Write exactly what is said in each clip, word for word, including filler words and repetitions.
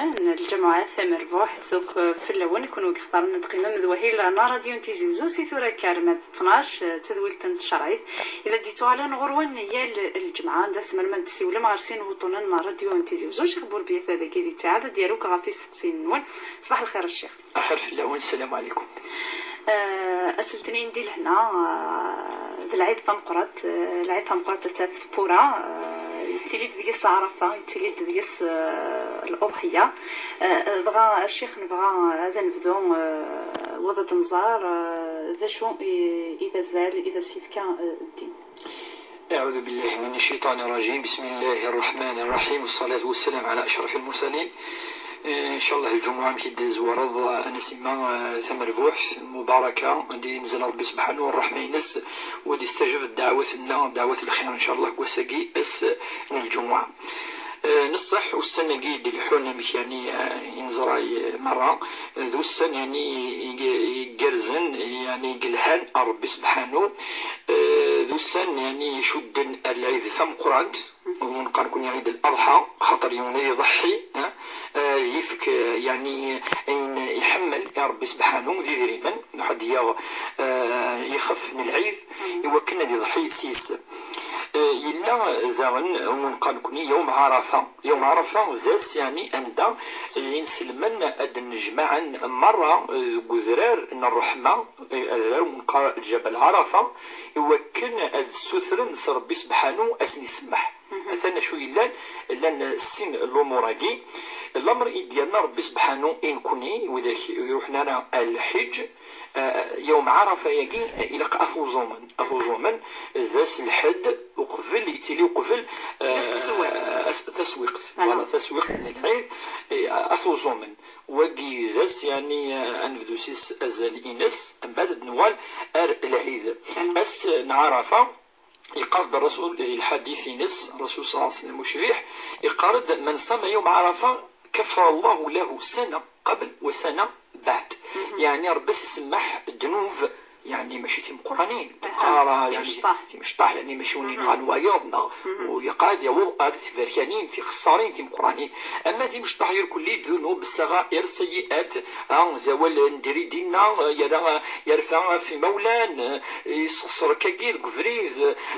Lǧamuɛa tamerbuḥt akk fell-awen, kunwi i yextaren ad teqqimem d wahil n ṛadyu n Tizi Uzzu si tura akka arma d ttnac, eh, d tadwilt n tcerɛit i d-ittuɣalen ɣur-wen yal lǧemɛa, anda tzemrem ad d-tessiwlem ɣer sin wuṭṭunen n ṛadyu n Tizi Uzzu. Ccix Burbiyat dagi di ttiɛad ad d-yaru ɣef isteqsiyen-nwen. Ṣbaḥ lxir a ccix. Axir fell-awen, sslam ɛlikum. Eh, ass n letniyen di lehna, eh, d lɛid tameqqrant, eh, lɛid tameqqrant ad taf tewwura, eh, yettili-d deg-s Ɛarafa, yettili-d deg-s, eh, l'uḍḥiya. Eh, dɣa a ccix nebɣa ad nebdu, eh, wad ad nẓer, eh, d acu i, i d azal, i d as-yefka, eh, ddin. أعوذ بالله من الشيطان الرجيم. بسم الله الرحمن الرحيم. والصلاة والسلام على أشرف المرسلين. Eh, ncallah lǧumuɛa amek i d-tezwareḍ, eh, a Nasima, eh, tamerbuḥt mubaraka, ad d-yenzel Ṛebbi sebḥanu ṛṛeḥma-ines, u ad d-istajeb ddeɛwat-nneɣ, ddeɛwat lxir ncallah deg wass-agi, ass n lǧumuɛa. Eh, neṣṣeḥ ussan-agi i d-ileḥḥun amek yani, eh, i neẓra, eh, merra, eh, d ussan yani i, i, igerrzen, yani i yelhan ar Ṛebbi sebḥanu, eh, d ussan yani icudden ar lɛid tameqqrant, wen qqaren kun Ɛid Laḍḥa, xaṭer yiwen ad iḍeḥḥi, eh, eh, yefk, eh, yani ayen iḥemmel i Ṛebbi sebḥanu d idrimen, ad d-yaɣ, eh, ixef n lɛid, i wakken ad iḍeḥḥi s-yes. Eh, yella daɣen wen qqaren kun Yawm Ɛarafa. Yawm Ɛarafa d ass yani anda inselmen ad d-nnejmaɛen merra deg udrar n ṛṛeḥma, eh, adrar wen qqar Ǧabal Ɛarafa, i wakken ad ssutren s Ṛebbi sebḥanu ad sen-isemmeḥ. Atan acu yellan, llan sin lumuṛ-agi. Lameṛ i d-yerna Ṛebbi sebḥanu i nekni, widak ur iṛuḥen ara ar lḥiǧ, eh, Yawm Ɛarafa-yagi, eh, ilaq ad t-uẓumen. Ad t-uẓumen d ass lḥedd, uqbel, yettili uqbel, eh, d ass n teswiɛt. Taswiɛt. Voilà. Voilà, taswiɛt n lɛid, eh, ad t-uẓumen. Wagi d ass, yani, eh, ad nebdu s-is azal-ines, mbeɛd ad nuɣal ar lɛid. Voilà. Ass n Ɛarafa, Yeqqar-d Ṛṛasul di lḥadit-ines, Ṛṛasul ṣalla Llahu ɛalayhi wa sallam ucbiḥ, yeqqar-d: "من صام يوم عرفة كفر الله له سنة قبل وسنة بعد." Yeɛni Ṛebbi as-isemmeḥ ddnub, yeɛni mačči timeqqranin, aha, meqqar, yeɛni timecṭaḥ. Timecṭaḥ, yeɛni mačči win yenɣan wayeḍ, neɣ u yeqqar ad yaweḍ ar tiberkanin, tixeṣṣarin timeqqranin. Ama timecṭaḥ irkelli ddnub, ssaɣair, sayyi'at, ah, d awal n diri dinna, yerra, yerfa ɣef imawlan, yessexṣer akkagi deg ubrid,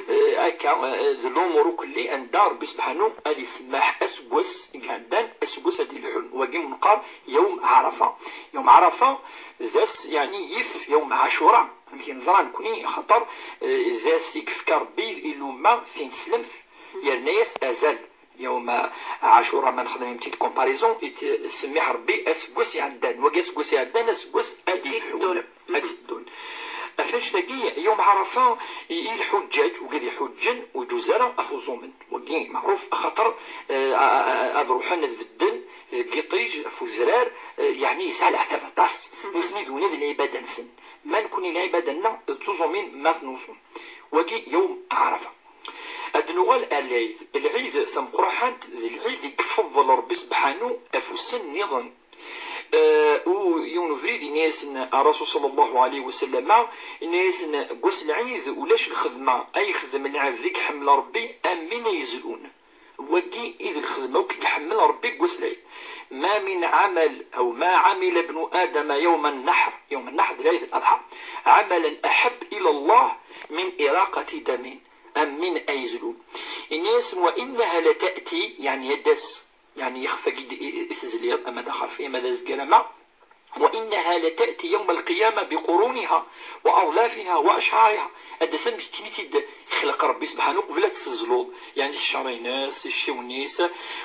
eh, akka, eh, d lumuṛ ukelli anda Ṛebbi sebḥanu ad isemmeḥ aseggas i iɛeddan, aseggas ad d-ilḥun. Wagi wen-qqar Yawm Ɛarafa. Yawm Ɛarafa d ass, yeɛni yif Yawm Ɛacura, amek i neẓra nekni, axaṭer, eh, d ass i yefka Ṛebbi i lumma tineslemt, yerna-yas azal. Yawm Ɛacura, ma nexdem une petite comparaison, yettsemmiḥ Ṛebbi aseggas iɛeddan. Wagi aseggas iɛeddan, aseggas ad d-iteddun. Ad d-iteddun. Ɣef annect-agi, Yawm Ɛarafa, i, i lḥuǧǧaǧ, wigad iḥuǧǧen, ur ǧuz ara ad t-uẓumen. Wagi meɛruf, axaṭer, eh, a, a, a, ad ruḥen ad bedden deg yiṭij, ɣef udrar, eh, yeɛni yesɛa leɛtab aṭas. Nutni d win d lɛibada-nsen. Ma nekni lɛibada-nneɣ d tuẓumin ma t-nuẓum. Wagi Yawm Ɛarafa. Ad nuɣal ar lɛid. Lɛid tameqqraḥant d lɛid i yefeḍl Ṛebbi sebḥanu afus-nniḍen. Eh, u yiwen ubrid, yenna-yasen Ṛṛasul ṣalla Llahu ɛalayhi wa sallam, yenna-yasen, deg wass lɛid ulac lxedma ay yexdem lɛebd i iḥemmel Ṛebbi am win ay izlun. Wagi i d lxedma akk i iḥemmel Ṛebbi deg wass lɛid. ما من عمل أو ما عمل ابن آدم يوم النحر، يوم النحر d lɛid Laḍḥa, عملا أحب إلى الله من إراقة دم. Am win ay izlun. Yenna-yasen: "وإنها لتأتي", yeɛni ad d-tas, yeɛni ixef-agi i, i, i tezliḍ, ama d axerfi, ama d azger, ama, "وإنها لتأتي يوم القيامة بقرونها وأظلافها وأشعارها." Ad d-tas amek akken i tt-id-ixleq Ṛebbi sebḥanu, qbel ad tt-tezluḍ, yeɛni s ccer-ines, s iciwen-is.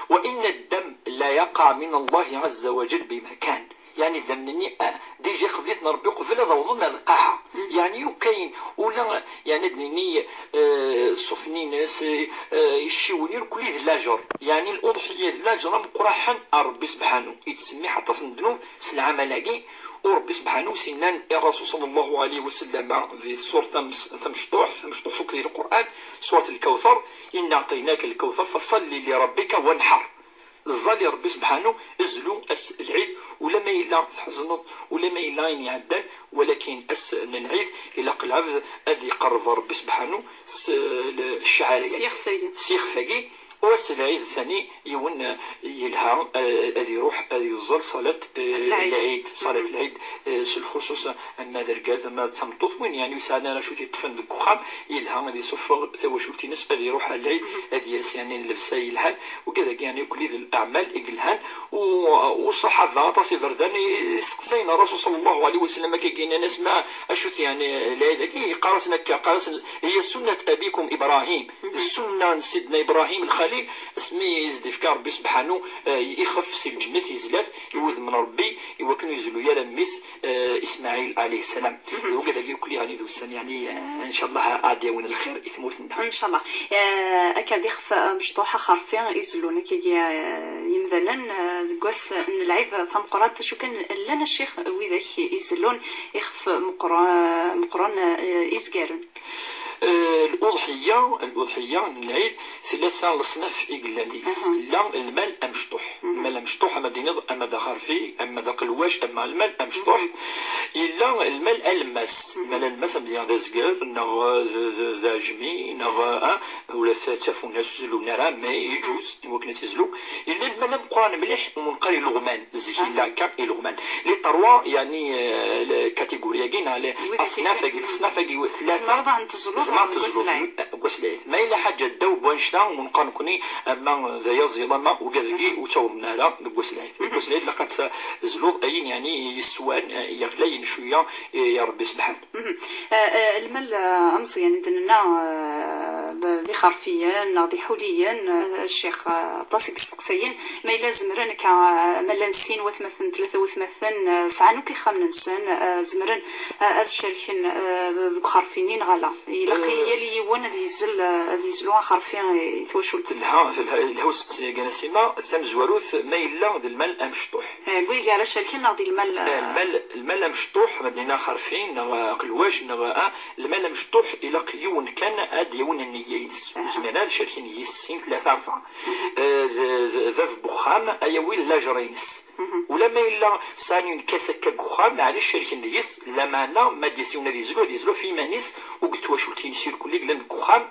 "وإن الدم ليقع من الله عز وجل بمكان." Yeɛni idammen-nni, ah, déjà qbel-iten Ṛebbi, qbel ad awḍen ar lqaɛa. Yeɛni yukayen, ula, yeɛni ad nini, eh, ṣṣufen-ines, eh, iciwen, irkelli d lajer. Yeɛni l'uḍḥiya d lajer ameqqraḥen ar Ṛebbi sebḥanu. Yettsemmiḥ aṭas n ddnub s lɛamal-agi, u Ṛebbi sebḥanu s-innan i Ṛṛasul ṣalla Llahu ɛalayhi wa sallam di ṣṣuṛt tam-, tamecṭuḥt, tamecṭuḥt akk di Lqur'an, ṣuṛt Lkawtar: "إنا أعطيناك الكوثر فصل لربك وانحر." Ẓẓal i Ṛebbi sebḥanu, zlu ass lɛid, ulamma yella tḥezneḍ, ulamma yella ayen iɛeddan, walakin ass n lɛid ilaq lɛebd ad iqerreb Ṛebbi sebḥanu s l-, ccɛar-agi. S yixef-agi. S yixef-agi, Wass n lɛid thani, yiwen, eh, yelha, eh, ad iruḥ ad yeẓẓal ṣalat, eh, lɛid, ṣalat lɛid, eh, s lxuṣuṣ, ama d argaz ama d tameṭṭut, win yeɛni ur sɛan ara acu t-yeṭṭfen deg uxxam, yelha ad isuffeɣ tawacult-ines, ad iruḥ ar lɛid, ad yels yeɛni llebsa yelhan, ugad-agi yeɛni akk d leɛmal i yelhan. U, u ṣṣaḥaba aṭas iberdan i, iseqsayen Ṛṛasul ṣalla Llahu ɛalayhi wa sallam, akka i nnan-as: "Ma acu-t yeɛni lɛid-agi?" Yeqqar-asen akka, yeqqar-asen: "Hiya sunnat abikum Ibrahim." D ssunna n Sidna Ibrahim Lxalil, asmi i s-d-ifka Ṛebbi Sebḥanu, eh, ixef si lǧennet, yezla-t i wudem n Ṛebbi, i wakken ur izlu ara mmi-s, eh, Ismaɛil ɛalayhi ssalam. D ugad-agi akk yeɛni d ussan, yeɛni, eh, ncallah, ad d-yawin lxir i tmurt-nneɣ. Ncallah. Eh, akka d ixef amecṭuḥ axerfi i zellun akkagi, eh, yimdanen, eh, deg wass n lɛid tameqqrant, acu kan llan a ccix widak i zellun ixef meqqra-, meqqren, eh, izgaren. Eh, l'uḍḥiyya, l'uḍḥiyya n lɛid, tlata leṣnaf i yellan deg-s. Yella lmal amecṭuḥ. Lmal amecṭuḥ, ama d-tiniḍ, ama d axerfi, ama d aqelwac, ama lmal amecṭuḥ. Yella lmal alemmas. Lmal alemmas, ama d-tiniḍ d azger, neɣ, eh, d, d, d aɛejmi, neɣ, eh, ula d ta-, tafunast ur zellun ara, mais yeǧuz i wakken ad tezlu. Yella lmal ameqqran mliḥ, umenqar ileɣman. Zik yella akka ileɣman. Les trois, yeɛni, eh, le-, catégorie-agi, neɣ le-, aṣnaf-agi, leṣnaf-agi, tlata. Tzemreḍ ad ten-tezluḍ deg wass n lɛid. Ma yella ḥaǧa ddaw n wanect-a, umenqar nekni, ama d ayaẓiḍ, ama ugad-agi, ur ttawḍen ara deg wass n lɛid. Deg wass n lɛid, ilaq ad tezluḍ ayen, yeɛni, yeswan, eh, yeɣlayen cwiya, eh, i Ṛebbi Sebḥan. Mhm. Eh, eh, lmal, eh, ameẓyan i d-nenna, eh, d, d ixerfiyen neɣ d iḥuliyen, eh, ccix, eh, aṭas i yesteqsayen, ma yella zemren akka, eh, ma llan sin watmaten, tlata watmaten, eh, sɛan akk ixxamen-nsen, eh, zemren, eh, ad cerken, eh, deg uxerfi-nni neɣ ala? Ilaq i yal yiwen ad yezzel, eh, ad yezlu axerfi i twacult-is. Telha, telha, yelha usteqsi-agi a Nasima. Tamezwarut, ma yella d lmal amecṭuḥ. Eh, deg wigi ara cerken neɣ di lmal, eh, lmal, lmal amecṭuḥ, ma d-nini axerfi, neɣ, eh, aqelwac, neɣ, eh, lmal amecṭuḥ, ilaq yiwen kan ad d-yawin nniya-ines. Ur zmiren ad cerken yis sin, tlata, rebɛa. Eh, d, d, d bab n uxxam, ad yawi lajer-ines. Ula ma yella sɛan yiwen n kass akka deg uxxam, maɛlic cerken deg-s, lameɛna ma d-yas yiwen ad yezlu, ad yezlu ɣef yiman-is, u deg twacult-ines irkelli yellan deg uxxam,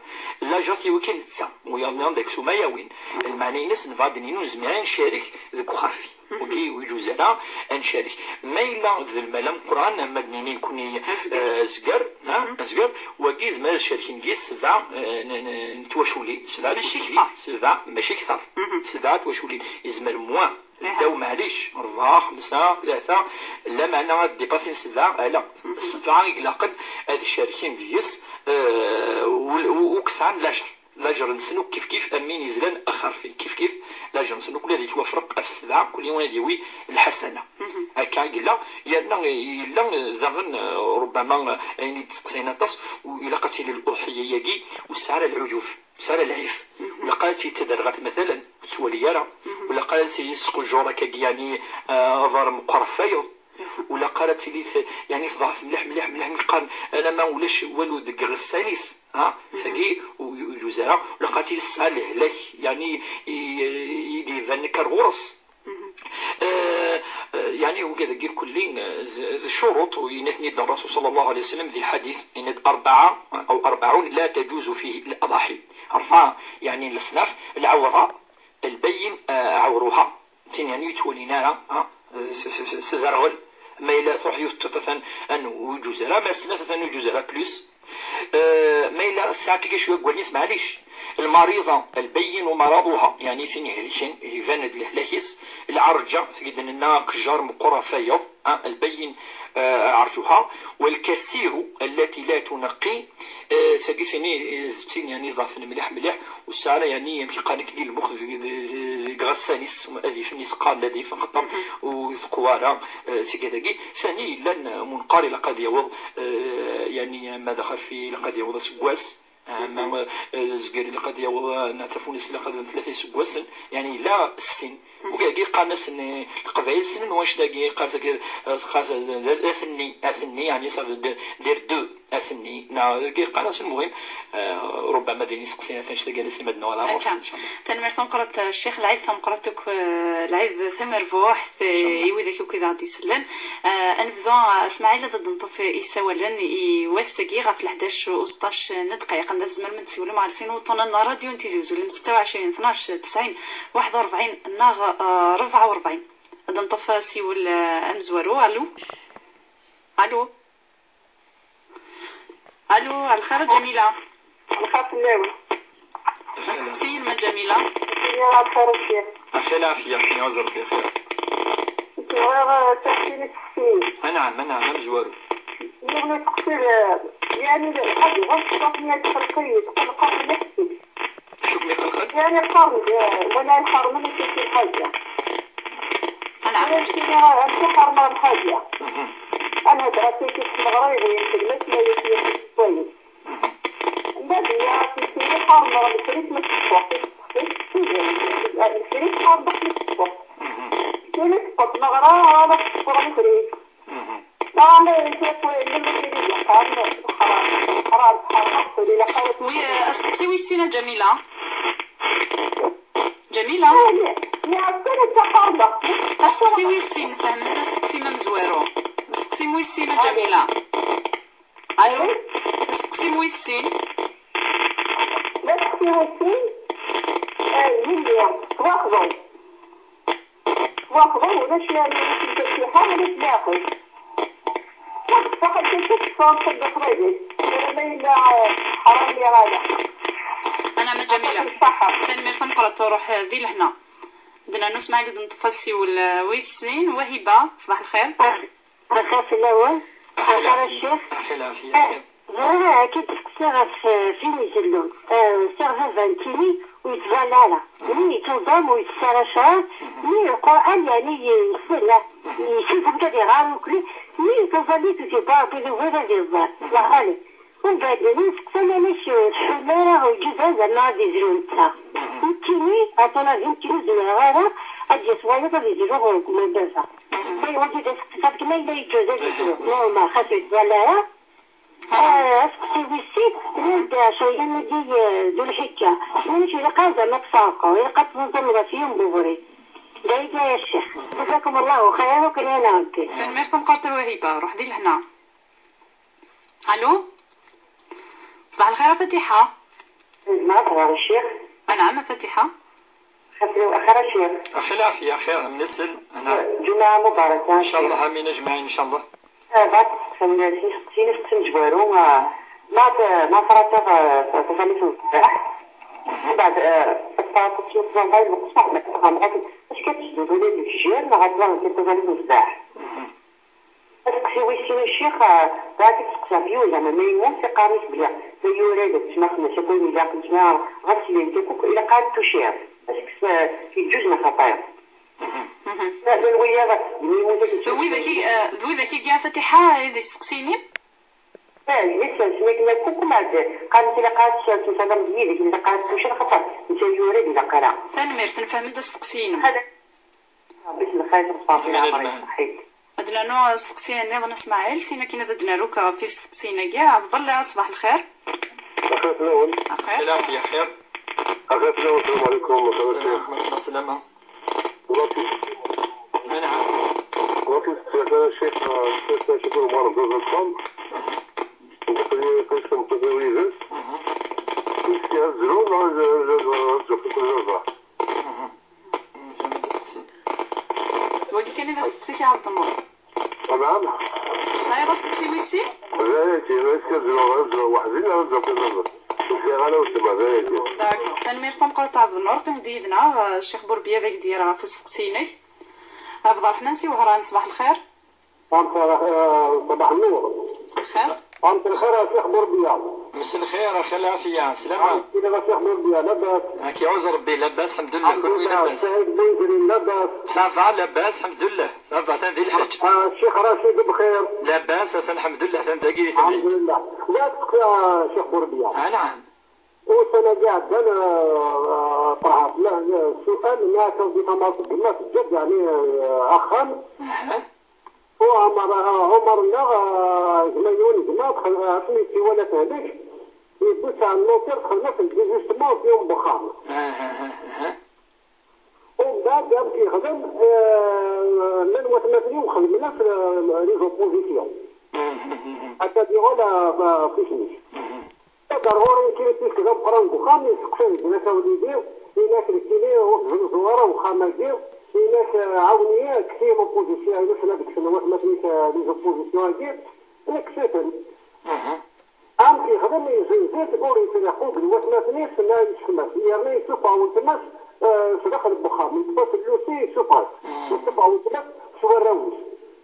lajer ad t-yawi kan netta, wiyaḍ nniḍen d aksum ad yawin. Lmeɛna-ines, nebɣa ad d-nini ur nezmir ara ad ncarek deg uxerfi. Ur yeǧuz ara ad ncarek. Ma yella d lmal ameqqran, ama d-nini nekni, azger, eh, azger, ha, azger, wagi yezmer ad cerken deg-s sebɛa, eh, n, n, n twaculin, sebɛa twaculin, sebɛa, mačči kter. Sebɛa twaculin, yezmer moins, ddaw, maɛlic, rebɛa, xemsa, tlata, lameɛna ad dépassent sebɛa, ala. Sebɛa i ilaqen ad cerken deg-s, eh, u, u, u sɛan lajer. Lajer-nsen akk kifkif am win yezlan axerfi, kifkif lajer-nsen akk ad yettwafreq ɣef sebɛa, kul yiwen ad yawi lḥasana. Akka i yella, yerna yella daɣen, eh, rubbama, eh, ayen i d-steqsayen aṭas, u ilaq ad tili l'uḍḥiyya-agi ur tesɛi ara lɛuyub, ur tesɛi ara lɛib. Ur ilaq ara ad tt-id-tader ɣer tmatalen, ur tettwali ara. Ur ilaq ara ad tt-yesqujjur akkagi, yeɛni, eh, aḍar meqqer ɣef wayeḍ. Ur ilaq ara ad tili t-, yeɛni teḍɛef mliḥ, mliḥ, mliḥ, mi qqaren alamma ulac walu deg iɣessan-is, ha? Tagi ur, ur yeǧuz ara. Ur ilaq ad tili tesɛa lehlak, yeɛni i, i d-ibanen akka ar ɣur-s. Eh, eh, yeɛni ugad-agi irkelli, eh, d, d ccuruṭ, u yenna-ten-id Ṛṛasul ṣalla Llahu ɛalayhi wa sallam di lḥadit, yenna-d: "Arbaɛa, aw arbaɛun la taǧuzu fihi l-aḍaḥi." Rebɛa, yeɛni leṣnaf, lɛawra, lbayyin, eh, ɛawruha. Tin yeɛni ur yettwalin ara, ha, s, s, s, s derɣel. Ma yella truḥ yiwet tiṭ atan ad ur yeǧuz ara, ma snat atan ur yeǧuz ara plus. Eh, ma yella tesɛa akka cwiya deg wallen-is, maɛlic. Lmariḍa, lbayyin umaraḍuha, yeɛni tin ihelken, iban-d lehlak-is. Lɛerǧa, tagi d-nenna aqejjar meqqer ɣef wayeḍ, ha, lbayyin, eh, ɛerǧuha. Walkasiru, allati la tunaqi, Eh, tagi tini, eh, d tin, yeɛni, iḍɛfen mliḥ, mliḥ, ur tesɛi ara, yeɛni, amek i qqaren akken, lmux deg, deg, deg, deg iɣessan-is, adif-nni-s qqaren d adif, axaṭer ur teqwa ara, eh, tigad-agi. Sani yellan, eh, munqar ilaq ad yaweḍ, eh, yeɛni, ama d axerfi ilaq ad yaweḍ aseggas, ama, eh, azger ilaq ad yaweḍ, eh, neɣ tafunast ilaq ad yaweḍ tlata iseggasen, yeɛni, yella ssin. Ugagi qqaren-asen, eh, Leqbayel ssnen wanect-agi, qqaren tagi, eh, tqas, eh, d, d, atenni, atenni, yeɛni, ça veut dire deux. Ass-nni, neɣ deg iqqar-as, lmuhim, eh, rubbama d ayen iseqsiyen ɣef annect-agi ara s-imad-nneɣ ɣer ɣur-sen, incallah. Tanemmirt tameqqrant, eh, Ccix, lɛid tameqqrant akk, eh, lɛid tamerbuḥt, eh, incallah, i widak akk i d aɣ-d-isellen. Eh, ad nebdu, eh, Smaɛil, ad d-neṭṭef isawalen i wass-agi ɣef leḥdac u seṭṭac n ddqayeq, anda tzemrem ad d-tessiwlem ɣer sin wuṭṭunen n ṛṛadyu n Tizi Uzzu, lem setta u ɛecrin, tnac, tesɛin, waḥed u ṛebɛin neɣ, eh, ṛebɛa u ṛebɛin. Ad d-neṭṭef asiwel, eh, amezwaru. Alu? Alu? Alu, ɛelxir a Ǧamila? Ɛelxir fell-awen. Asteqsi-inem a Ǧamila. Ɣef lɛafya, ɣef lɛafya, yaɛuz Rebbi xir. Bɣiɣ, eh, tafsirin iseqsiyen. Anɛam, anɛam, amezwaru. Yiwen iseqsi, eh, yeɛni lḥaǧa ɣas tṣaḥ mi ad txelqen, yetqelqen nefsi. Acu kem-ixelqen? Yeɛni qqaren-d, eh, wala iḥermen ad tt-ixelqen. Anɛam. Wala amek i qqaren lḥaǧa. Mhm. Ad nehder akka s tmeɣra, iɣi yemsel ma tella yas-, yas-, yas-, wayen. Mhm. Mbeɛd nniɣ-as nekkini qqaren-aɣ lekrit ma tṣeffuḍ, lekrit qqaren-aɣ ma tṣeffuḍ. Mhm. Tili tṣeffuḍ tmeɣra, ala tṣeffuḍ lekrit. Mhm. Wi, eh, asteqsi wis sin a Ǧamila. Ǧamila? Asteqsi wis sin, fehment asteqsi-m amezwaru. Asteqsi wis sin a Ǧamila. Alu? Asteqsi wis sin. Asteqsi wis sin, eh, yelli, twaxḍen. Twaxḍen, ulac la, ulac lfatiḥa, ulac leɛqel. Faqet kan teṭṭfeḍ ṣṣeddaq dagi. Wala ma yella, eh, ḥram neɣ ala. Anɛam a Ǧamila. Yeɛṭik ṣṣeḥḥa. Tanemmirt tameqqrant, ruḥ, eh, di lehna. Ad d-nernu Smaɛil ad d-neṭṭef asiwel, eh, wis sin, Wahiba, ṣbaḥ lxir. Lxir fell-awen. Axir a ccix. Axir a ccix. Eh, bɣiɣ ad k-id-steqsiɣ ɣef, eh, win izellun. Eh, sɛiɣ baba nekkini ur yettẓalla ara. Mi yettuẓam ur yettess ara cɛir, mi Lqur'an, yeɛni, yessen, yessifeɣ ad iɣer ukli, mi yettuẓalli tusiba Ṛebbi d ugur ad iẓẓal. Laxali. Umbeɛd, nesteqsa manek ur tḥullu ara lǧiza zerna ad izlu netta. Nekkini, aṭṭan-agi nekkini ur zmireɣ ara ad d-yas wayeḍ ad izlu deg umadaza. Ayen wagi d aseqsi, ma yella yeǧǧuz ad izlu. Normal, xas ur yettẓalla ara. Ah, aseqsi wis sin, llant ɛecra ayyam-agi, eh, d ulḥikka. Manek ilaq ara zerna ad tferqeḍ, ilaq ad tẓuẓẓumeḍ ɣef yiwen n ubrid. D ayagi a ccix. Jazakum Allahu xayran, wa kan yana Rebbi. Tanemmirt tameqqrant a Wahiba, ruḥ di lehna. Alu? Ṣbaḥ lxir a Fatiḥa. Neɛma ɣer ccix. Anɛam a Fatiḥa. Xir, xir a ccix. Axir lɛafya, xir, mnesel, anɛam. Ǧumuɛa mubaraka. Incallah, amin ajmaɛin, incallah. Ah, bɣiɣ ad d-steqsiɣ, sin isteqsiyen amezwaru, ah, ma t-, ma trattiḍ, ah, taẓallit n ṣṣbeḥ. Mhm. Mbeɛd, ah, ad trattiḍ sin tẓallit n ṣṣbeḥ, ma tfehmeḍ akken, est-ce que ad tesdud ula d lefjer, neɣ ad trattiḍ taẓallit n ṣṣbeḥ? Mhm. Aseqsi wis sin a ccix, ah, bɣiɣ ad k-id-steqsiɣ ɣef yiwen, zeɛma ma yemmut, iqqaren-as belli ma yura-d ttmax-nnes akk ayen ilaqen, ttma ɣas llant akk, ilaq ad tuciḍ. Est-ce que, ah, yeǧǧuz neɣ xaṭi? Mhm. Ma, ma wiyaḍ, ma yemmut ad tuciḍ. D widak i, eh, d widak i, a Fatiḥa, i d isteqsiyen-im? Ah, yid-sen, akken akk, akk ma d-, qqaren-d ilaq ad tuciḍ, ttmax-nnes yid-k, ilaq ad tuciḍ, xaṭer netta yura-d, ilaq ara. Tanemmirt, nefhem-d asteqsi-inem. Hada. Rebbi s lxir, ṣṣafi, amin, leɛmer ajmaɛin. Iṣeḥḥi-k. Ad d-nernu asteqsi nniḍen a Smaɛil, sin akin ad d-nerr akk ɣef yisteqsiyen-agi. Ɛebdella, ṣbaḥ lxir. Axir fell-awen. Axir. Lɛafya, xir. Axir fell-awen, sslam ɛlikum, sslam ɛlikum. Sslam ɛlikum, sslam ɛlikum. Waki. Anɛam. Waki, sslam ɛlikum, sslam ɛlikum, sslam ɛlikum, sslam ɛlikum. Nteqli, nteqli, nteqli, yid-s. Mhm. Nefka azrem, neɣ ad, ad, ad, ad, ad, ad, ad, ad, ad, ad, ad, ad, ad, ad, ad, Wagi kan i d asteqsi-k a Ɛebdennur. Anɛam. Tesɛiḍ asteqsi wis sin? D ayagi, d ayagi, ad zreɣ, ad zreɣ weḥd-i, neɣ ad zreɣ tamaziɣt? Ur sɛiɣ ara weltma, d ayagi. D'accord. Tanemmirt tameqqrant a Ɛebdennur, qqim-d yid-neɣ, eh, Ccix Burbiya ad ak-d-yerr ɣef usteqsi-inek. Ɛebderreḥman si Wehran, ṣbaḥ lxir. Ṣabaḥ nnur. Xir. Mselxir a Ccix Burbiya. Mselxir a xir Lɛafya, slama. Mselxir a Ccix Burbiya, labas? Ak iɛuz Rebbi, labas, ḥemdullah, kunwi labas? Saɛid Buzrin, labas? Ça va, labas, ḥemdullah, ça va, atan di lḥeǧ. Ah, Ccix Racid bxir? Labas, atan ḥemdullah, atan dagi di temdint. Ḥemdullah. Bɣiɣ ad steqsiɣ a Ccix Burbiya. Anɛam. Ussan-agi iɛeddan, ah, ṭerḥeɣ fell-ak, ah, sual, mi akka di tamart n gma teǧǧa-d, yeɛni, ah, axxam. Aha. Ɛumar, Ɛumar-nneɣ, ah, gma yiwen gma, dxel, ah, asmi yessiwal ad tehlek, yewwi-tt ɣer noter, texdem-as désistement fi uxxam. Umbeɛd, amek yexdem, eh, llan watmaten-iw xedmen-as, eh, les oppositions. Akka diɣen, ah, ah, fisnik. Ad ɣur-i kra tis d ameqqran deg uxxam, yesteqsa deg-s awlidi, yenna-k nekkini ur teznuzuɣ ara wexxam-agi, yenna-k, eh, ɛawen-iyi, kkes-iyi l'opposition, inu-sen ad kksen watmaten-ik, eh, les oppositions-agi, nekkes-iten. Amek yexdem, yezzenz-it, ur yettleḥqu deg watmaten-is, ma yeskem-as, yerna yessufeɣ weltma-s, eh, sdaxel n wexxam, yeṭṭef-as llusi, yessufeɣ-it. Yessufeɣ weltma-s s warraw-is.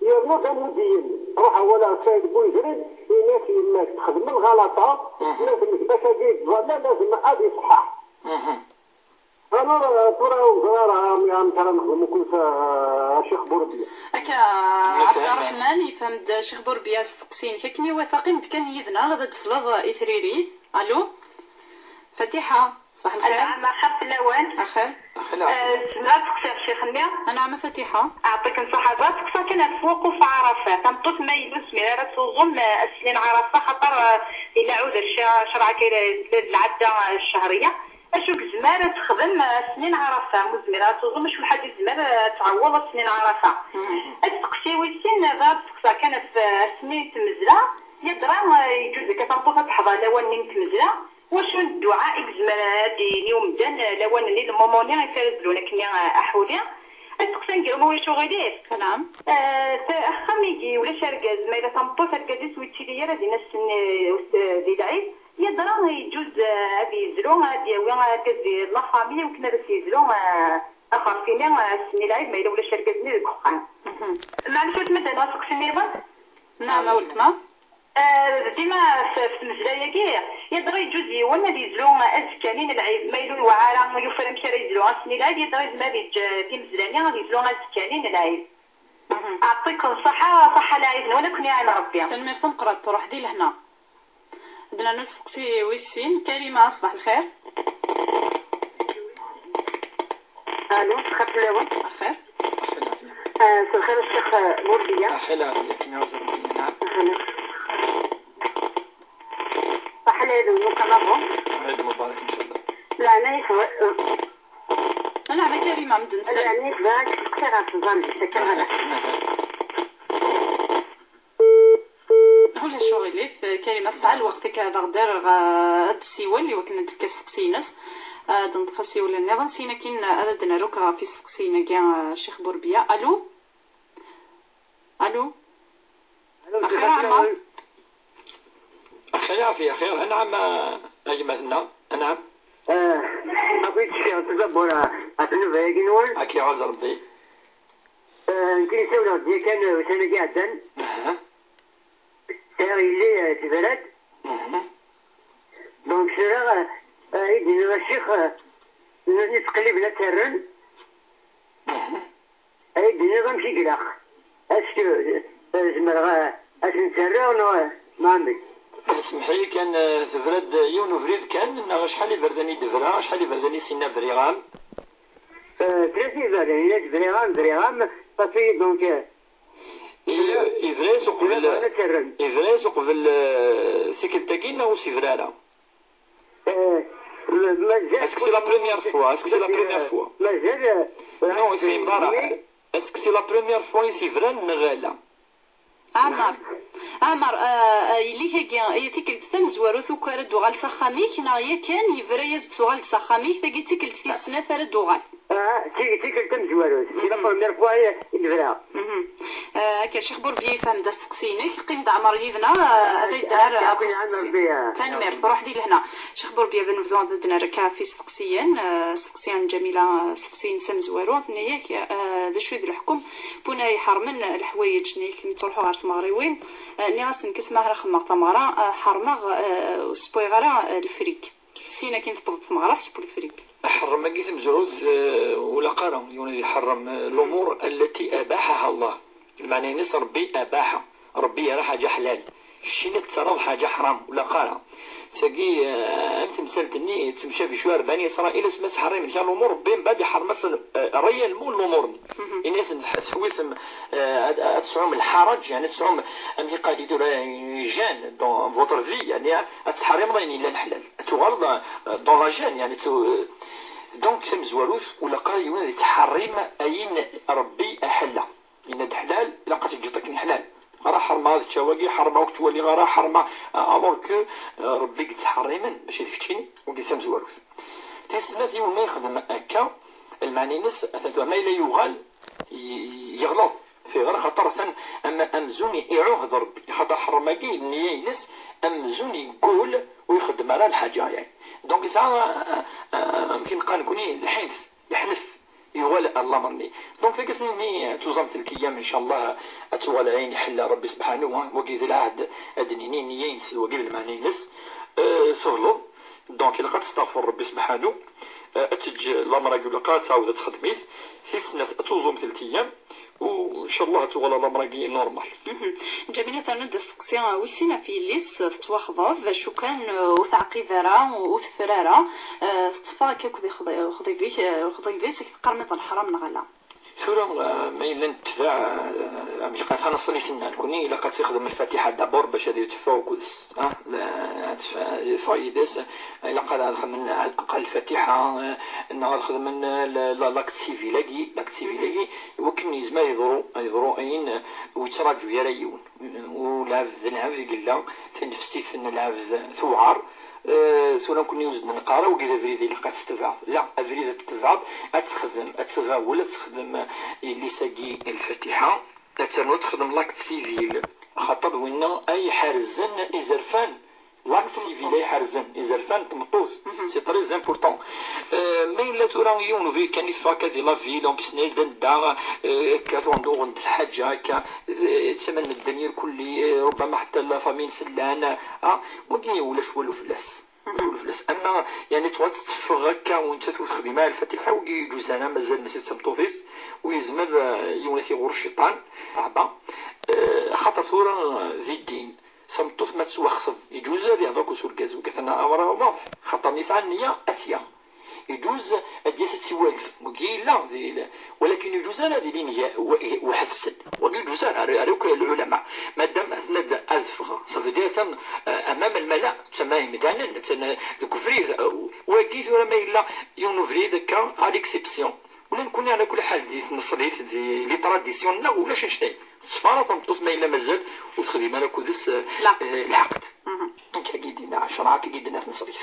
Yerna d amudiyen. Ruḥ awal ar Saɛid Buyezrib, ini-as yemma-k texdem lɣalata, ma temmekba-k-agi yettẓalla, lazem ad iṣeḥḥaḥ. Alors, euh, tura ur ẓriɣ ara amek ara nexdem akk s, euh, Ccix Burbiya. Akka, Ɛebderreḥman, yefhem-d Ccix Burbiya asteqsi-inek akken iwata, qqim-d kan yid-neɣ ad d-tesleḍ i tririt. Allo? Fatiḥa, ṣbaḥ lxir. Anɛam, axir fell-awen. Axir. Axir. Eh, zemreɣ ad seqsiɣ ccix-nni? Anɛam a Fatiḥa. Ɛṭikem ṣaḥaba, seqsa kan ɣef wuquf Ɛarafa. Tameṭṭut ma yella ur tezmir ara ad tuẓum, eh, ass-nni n Ɛarafa, xaṭer, eh, yella ɛuder ca-, cerɛa kan, eh, lɛadda, eh, ccehriya. Acu i yezmer ad texdem, eh, ass-nni n Ɛarafa? Ur tezmir ara ad tuẓum, acu lḥaǧa i tezmer, eh, ad tɛewweḍ ass-nni n Ɛarafa? Asteqsi wis sin, eh, bɣiɣ ad seqsaɣ kan ɣef, eh, ass-nni n tmezla. Yadra, eh, yeǧǧuz akka tameṭṭut ad teḥḍer lawan-nni n tmezla. Wacu n dduɛa i yezmer ad d-yini umdan, eh, lawan-nni, le moment-nni i ara zlun akkenni, eh, aḥuli? Asteqsi aneggaru, ma ulac uɣilif? Naam. Eh, ta-, axxam i ulac argaz, ma yella tameṭṭut, argaz-is ur yettili ara din ass-nni, eh, di lɛid, yadra yeǧǧuz, eh, ad yezlu, ad d-yawi argaz di la famille, iwakken ad as-yezlu, eh, axerfi-nni, eh, ass-nni lɛid, ma yella ulac argaz-nni deg uxxam. Meɛna cwiṭ ma d-rnu asteqsi nniḍen? Naam, a weltma. Eh, dima f, f tmezla-agi, yadra yeǧǧuz yiwen ad yezlu azekka-nni n lɛid, ma yella ur yewɛa ara, yufa amek ara yezlu ass-nni lɛid, yadra yezmer ad yeǧǧ, eh, timezla-nni ad yezlu azekka-nni n lɛid. Ɛṭikum ṣṣaḥa, ṣaḥa lɛid-nwen, ad ken-iɛin Rebbi. Tanemmirt tameqqrant, truḥ di lehna. Ad nernu asteqsi wis sin. Karima, ṣbaḥ lxir. Allo, xef lawan. Lxir. Lxir, lxir. Ah, s lxir a Ccix, ah, Burbiya. Lxir, lxir, kima ur zerbi, naam. Lxir. Ṣaḥa lɛid-nwen, muqalabu. Lɛid mubarak, inchallah. Leɛnaya-k, Anɛam a Karima, medden sal. Leɛnaya-k, bɣiɣ ad k-steqsiɣ ɣef tẓallit, akka ɣala. Ulac uɣilif, Karima tesɛa lweqt akka ad aɣ-d-terr, eh, ad d-tessiwel i wakken ad d-tefk asteqsi-ines. Ad d-neṭṭef asiwel nniḍen, syin akkin ad d-nerr akk ɣef yisteqsiyen-agi, eh, Ccix Burbiya. Allo? Allo? Allo, axir a Ɛmar. Axir, ɛafiya, xir. Anɛam a, a gma-tneɣ. Anɛam. Eh, akk yettcekkiɣ tdabbur ɣef nnuba-agi-nwen. Ad k-iɛuz Rebbi. Eh, nekk ssawleɣ-d yakan, eh, ussan-agi iɛeddan. Aha. Sɛiɣ yelli, eh, tebra-d. Mhm. Donc, sriɣ, eh, eh, i d-iniɣ a ccix, eh, nutni ttqelliben ad tt-rren. Mhm. Ay d-iniɣ amek i ilaq. Est-ce que, eh, zemreɣ, eh, ad ten-terreɣ neɣ, neɣ amek? Semmeḥ-iyi kan, eh, tebra-d yiwen ubrid kan, neɣ acḥal iberdan i d-tebra, acḥal iberdan i s-yenna briɣ-am? Eh, tlata iberdan, yenna-d briɣ-am, briɣ-am, parce que donc, eh, i-, yebra-yas uqbel, yebra-yas uqbel, eh, tikkelt-agi neɣ ur s-yebra ara? Eh, ma-, mazal. Est-ce que c'est la première fois? Est-ce que c'est la première fois? Mazal, eh, non, il fait une barre. Est-ce que c'est la première fois i s-yebran neɣ ala? Ɛmar, Ɛmar, eh, eh, yelli-k-agi, eh, tikkelt tamezwarut uku ara d-tuɣal s axxam-ik, neɣ yakan yebra-yas-d tuɣal-d s axxam-ik, tagi d tikkelt tis snat ara d-tuɣal? Ah, ti-, tikkelt tamezwarut. C'est la première fois i, i yebra. Mhm. Eh, akka, Ccix Burbiya yefhem-d asteqsi-inek. Qqim-d Ɛmer yid-neɣ, eh, ad ay-d-nerr ɣef usteqsi. Tanemmirt, ruḥ di lehna. Ccix Burbiya, ad nebdu ad d-nerr akka ɣef isteqsiyen. Eh, asteqsi n Ǧamila, eh, asteqsi-ines amezwaru, tenna-yak, eh, d acu i d leḥkem n win ara iḥermen leḥwayeǧ-nni, kem yettruḥu ɣer tmeɣriwin. Eh, nniɣ-asen, nekk asmi ara xedmeɣ tameɣra, eh, ḥermeɣ, eh, ur ssewwayeɣ ara, eh, lefrik. Syin akin tewweḍ tmeɣra tessew lefrik. Aḥerrem-agi tamezwarut, eh, ur ilaq ara yiwen ad iḥerrem, eh, l'umur allati abaḥaha Allah. Lmeɛna-ines Rebbi abaḥa. Rebbi yerra ḥaǧa ḥlal. Keččini ad tettarraḍ ḥaǧa ḥram, ur ilaq ara. Tagi, eh, am temsalt-nni, yettemcabi cwiya ar Bani Isṛayil, asmi ttḥerrimen kra n lumuṛ, Ṛebbi mbeɛd iḥerrem-asen, eh, ṛeyya lmul lumuṛ-nni. Ini-asen, teḥwisem, eh, ad, ad tesɛum lḥaraǧ, yeɛni ad tesɛum, amek i qqaren tura, une gêne dans votre vie, yeɛni ad tettḥerrimeḍ ayen yellan ḥlal. Ad tuɣaleḍ, eh, dans la gêne, yeɛni tu-, donc tamezwarut, ur ilaq ara yiwen ad yettḥerrim ayen Ṛebbi aḥella. Yenna-d ḥlal, ilaq ad teǧǧeḍ akken ḥlal. Ara ḥermeɣ ad ččeɣ wagi, ḥermeɣ ur k-ttwaliɣ ara, ḥermeɣ, alors que, euh, Ṛebbi i yettḥerrimen, mačči d keččini, wagi d tamezwarut. Tis snat, yiwen ma yexdem akka, lmeɛna-ines, atan tura ma yella yuɣal, y-, yeɣleḍ. Fiɣer xaṭer atan am-, amzun iɛuhed Ṛebbi, xaṭer ḥerrem-agi, nniya-ines, amzun yeggul ur ixeddem ara lḥaǧa-agi. Donc, yesɛa, euh, euh, amek i neqqar nekni, lḥint, yeḥnet, yuɣal ar lamer-nni. Donc, tagi-s-nni, tuẓamt lkiyam, ncallah, ad tuɣal ayen iḥella Ṛebbi sebḥanu, ha, wagi d lɛahd, ad d-nini nniya-ines, d wagi d lmeɛna-ines, euh, teɣleḍ. Donc, ilaq ad testeɣfer Ṛebbi sebḥanu, euh, ad teǧǧ lamer-agi, ilaq ad tɛawed ad texdem-it, tis snat, ad tuẓumt lkiyam, u ncallah ad tuɣal lamer-agi normal. Mhm. Ǧamila terna-d asteqsi, uh, wis sin ɣef yelli-s, uh, tettwaxḍeb, acu kan, uh, ur teɛqib ara, ur teffer ara, uh, tetteffeɣ akka akked ixḍi-, uxḍib-ik, uh, uxḍib-is, ad teqqarem iḍ n leḥram neɣ ala? Tura, uh, ma yella netbeɛ, uh, amek i qqaren, taneṣlit-nneɣ, nekni ilaq ad tt-ixdem lfatiḥa d'abord bac ad teffeɣ akked-s, ah, la, ad teffeɣ, yeffeɣ yid-s, ilaq ad xedmen ɛla laqal lfatiḥa, uh, neɣ ad xedmen, uh, la, la, l'acte civil-agi, l'acte civil-agi, i wakken yezmer ad yeḍru, ad yeḍru ayen, uh, ur yettraǧu ara yiwen. U lɛebd d lɛebd i yella, tinefsit n lɛebd tewɛer. Eh, tura nekkni ur s-d-neqqar ara wagi d abrid ilaq ad tetbeɛeḍ. La, abrid ad tetbeɛeḍ, ad texdem, ad tɣawel, ad texdem, eh, yelli-s-agi lfatiḥa, ad ternu ad texdem l'acte civil. Axaṭer d winna ay iḥerzen izerfan. L'acte civil ay ḥerzen izerfan n tmeṭṭut. Mhm. C'est très important. Euh, ma yella tura yiwen ubrid kan i teffeɣ akka di la ville, en plus nella da nedda, euh, akka tuɣen-d uɣen-d lḥaǧa, akka, euh, ttaman medden irkelli, euh, rubbama ḥetta la famille-nsen llan, ah, wagi ulac walu fell-as. Mhm. Ulac walu fell-as. Ama, yani, tuɣal teffeɣ akka, u nettat ur texdim ara lfatiḥa, wagi yeǧuz ara, mazal mačči d tameṭṭut-is, u yezmer, euh, yiwen ad t-iɣur cciṭan, aba, euh, axaṭer tura, euh, di ddin, tameṭṭut ma tettwaxseb, yeǧuz ad yehder akked urgaz, wagi atan amr waḍeḥ, xaṭer mi yesɛa nniya ad tt-yaɣ. Yeǧuz ad d-yas ad tt-iwali, wagi yella, di, walakin yeǧuz ara ad ilin ga-, wa-, weḥd-sen. Wagi yeǧuz ara, ara, ara akk lɛulama. Madam aten-ad, ad ffɣeɣ, ça veut dire atan, euh, amam lmala, atan imdanen, atan deg ubrid, euh, wagi tura ma yella yiwen ubrid akka, à l'exception. Ula nekkni, ɛla kulli ḥal, di tneṣlit, di les traditions-nneɣ, ulac annect-a. Tetteffeɣ ara tameṭṭut ma yella mazal ur texdim ara akked-s, eh, lɛaqd. Eh, lɛaqd. Mhm. Nekk agi d-yenna ccreɛ, akka i d-tenna tneṣlit.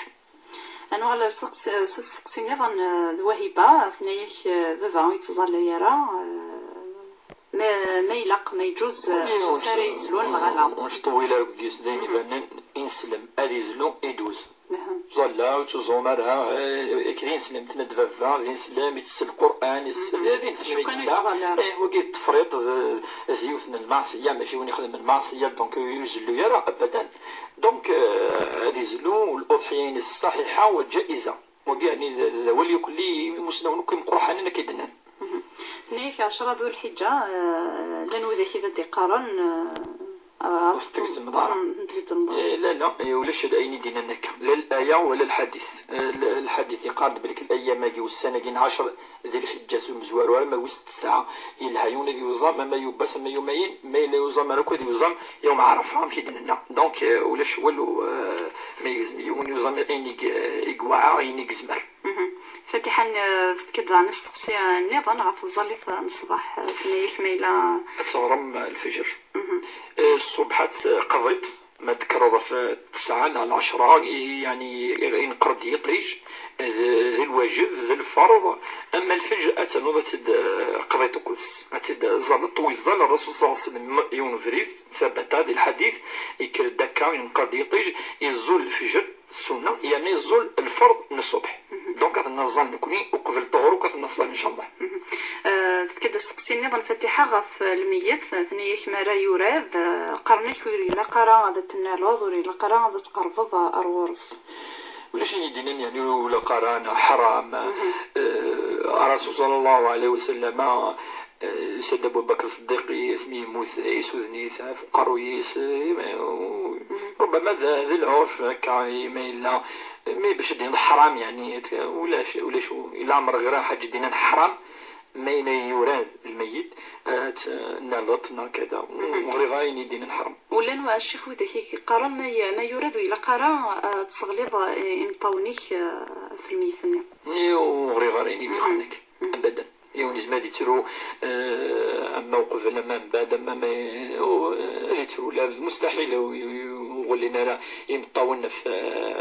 Ad nuɣal s asteqsi, s asteqsi nniḍen, eh, d Wahiba, tenna-yak, eh, baba ur yettẓallay ara, eh, ma, ma ilaq, ma yeǧuz, eh, wi, ur netta ara yezlun neɣ ala. Ur nettṭewwil ara deg-s, d ayen ibanen, ineslem ad yezlu, yeǧuz. Aha. Ẓalla, ur ttuẓum ara, eh, nekk d ineslem, tenna-d baba, d ineslem, itess Lqur'an, itess, mhm, eh, d ineslem i yella. Acu kan ur yettẓalla ara. Eh, wagi d tefriḍt, d, d yiwet n lmeɛṣiyya, mačči win ixedmen lmeɛṣiyya, donc, ur izellu ara, abadan. Donc, eh, ad izlu, l'uḍḥiyya-ines ṣṣaḥiḥa wa ǧaiza. Wagi, yeɛni, d, d awal yakk-nni imusnawen akk imeqruḥanen akka i d-nnan. Mhm. Tenna-yak ɛecra Dhu Lḥiǧǧa, eh, llan widak i d ad d-iqqaren, eh, ah, ur t-tgezzmeḍ ara. Mm, ur t-tgezzmeḍ ara. Eh, la, la, eh, ulac ayen i d-yennan akka. La l'aya wa la lḥadit. Eh, l-, lḥadit yeqqar-d belli ayyam-agi, ussan-agi n ɛecra Dhi Lḥiǧǧa s umezwaru arma wis tesɛa, yelha yiwen ad yuẓam, ama Yubbas, ama Yumayen, ma yella yuẓam ara akk ad yuẓam yawm Ɛarafa, amek i d-nenna. Donc, eh, ulac walu, eh, ma yegzem yiwen yuẓam ayen i g-, i yewɛa, ayen i yezmer. Mhm. Fatiḥa, n-, tefka-d daɣen asteqsi, eh, nniḍen ɣef tẓallit n ṣṣbeḥ, eh, tenna-yak ma yella ad teɣrem, eh, lfejr. Mhm. Eh, ṣṣubḥ ad tqeḍiḍ, ma d-tekkreḍ ɣef tesɛa neɣ lɛecra, i, yani, ineqqer-d yiṭij, d, d lwajeb, d lferḍ. Ama lfejr, ad ternuḍ ad tt-id, eh, qḍiḍ akked-s, ad tt-id-ẓẓaleḍ, u yeẓẓal Ṛṛasul ṣalla Llahu ɛalayhi wa sallam yiwen ubrid, ثبت di lḥadit, yekker-d akka, ineqqer-d yiṭij, yeẓẓul lfejr, ssunna, yerna yeẓẓul lferḍ n ṣṣubḥ. Mhm. Donc, ad neẓẓal nekni uqbel ṭṭuhur akk ad neẓẓal, ncallah. Mhm. Euh, tefka-d asteqsi nniḍen Fatiḥa ɣef lmeyyet, tenna-yak mi ara yurad, euh, qqaren-ak ur ilaq ara ad tennaleḍ, ur ilaq ara ad tqerrbeḍ ar ɣur-s. Ulac ayen i d-yennan, yani, ur ilaq ara, neɣ ḥaram. Mhm. Euh, Ṛṛasul ṣalla Llahu ɛalayhi wa sallam, Sidi Abubakr Ṣeddiq, asmi yemmut, isuden-it ɣef uqerruy-is, eh, u-, ربما d, d lɛurf akka, i ma yella, mi bac ad d-yiniḍ ḥram, yeɛni, ulac, ulac, ila ɛmer ɣir ḥaǧa d-inan ḥram, ma yella yurad lmeyyit, eh, ad t-, naleḍ neɣ kada. Ur ɣriɣ ara ayen i d-inan ḥram. Ula n wa ccix widak i k-iqqaren ma y-, ma yurad ur ilaq ara, eh, ad tesseɣliḍ, eh, imeṭṭawen-ik, eh, ɣef lmeyyet-nni. Ur ɣriɣ ara ayen i d-iqqaren akka. Abadan. Yiwen yezmer ad yettru, eh, ama uqbel, ama mbeɛd, ama ma, u-, ad yettru. La, d mustaḥil, u-, u-, ur ɣellin ara imeṭṭawen ɣef,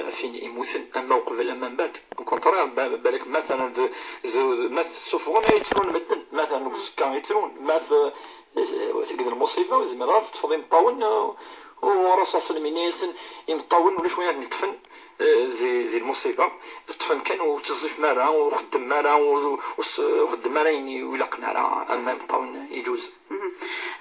ɣef win yemmuten, ama uqbel, ama mbeɛd. Au contraire, ba-, balak, matan d, d, ma tessuffɣem ay ttrun medden, matan deg uẓekka i ttrun, ma t-, tged lmuṣiba, tzemreḍ ad teṭṭfeḍ imeṭṭawen, u-, u Ṛṛasul ṣalla Llahu ɛalayhi wa sallam yenna-yasen, imeṭṭawen ulac win ad ten-yeṭṭfen, eh, di, di lmuṣiba, ṭṭfen kan, ur ttiẓẓifem ara, ur xeddmem ara, ur, ur s-, ur xeddmem ara ayen ur ilaqen ara, ama imeṭṭawen iǧuz. Mhm.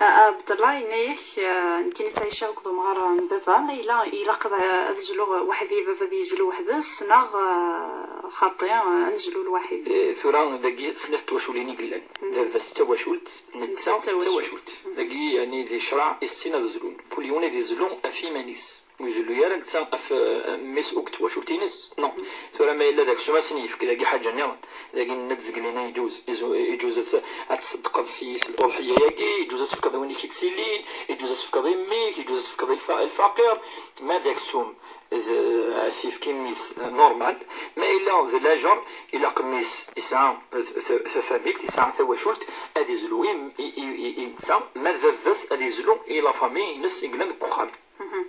Ah, ah, Abdallah, yenna-yak, ah, nekkini ttɛiceɣ akked umɣar n baba, ma yella ilaq ad, ad zluɣ weḥd-i, baba ad yezlu weḥd-s, neɣ, ah, xaṭi, ah, ad nezlu lwaḥid? Eh, tura, dagi snat twaculin i yellan. Mhm. Baba-s d tawacult, netta d tawacult. Mhm. Dagi, yeɛni, di ccṛeɛ, issin ad zlun. Kul yiwen ad izlu ɣef yiman-is. Ur izullu ara netta ɣef, eh, mmi-s akked twacult-ines. Non. Tura ma yella d aksum ad sen-yefk, dagi ḥaǧa nniḍen. Dagi nenna-d zeglina iǧuz. Izu-, iǧuz ad, ad tṣeddqeḍ s-, s lfuḍḥiya-agi, iǧuz ad tefkeḍ i win i k-ittilin, iǧuz ad tefkeḍ i mmi-k, iǧuz ad tefkeḍ i lfa-, i lfaqir. Ma d aksum, d, ad s-yefk i mmi-s, eh, normal. Ma yella d lajer, ilaq mmi-s yesɛa, eh, t-, t-, tafamilt, yesɛa tawacult, ad izlu i, i, i, i, i netta. Ma d baba-s, ad izlu i la famille-ines i yellan deg uxxam. Mhm.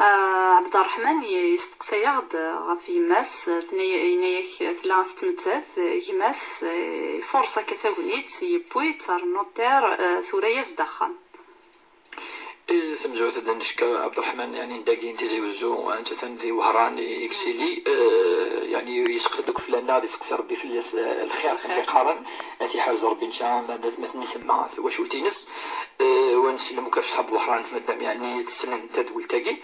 Ah, Ɛebderreḥman ye-, yesteqsa-yaɣ-d ɣef yemma-s, tenna-, yenna-yak tella tettmettat, gma-s, eh, ifuṛes akka tagnit, yewwi-tt ar notaire, eh, tura-yas-d axxam. Eh, tamezwarut ad d-neckeṛ Ɛebderreḥman, yeɛni, n dagi n Tizi Wezzu, eh, netta atan di Wehran, i, i Ksili, eh, yeɛni, yesseqsa-d akk fell-aneɣ, ad iseqsi Ṛebbi fell-as, eh, lxir, akken i qqaren, ad t-iḥrez Ṛebbi, ncallah, ma d atmaten-is ama twacult-ines. Eh, wa nsellem akk ɣef ṣṣḥab Wehran, tmaddam, yeɛni, tessnen tadwilt-agi.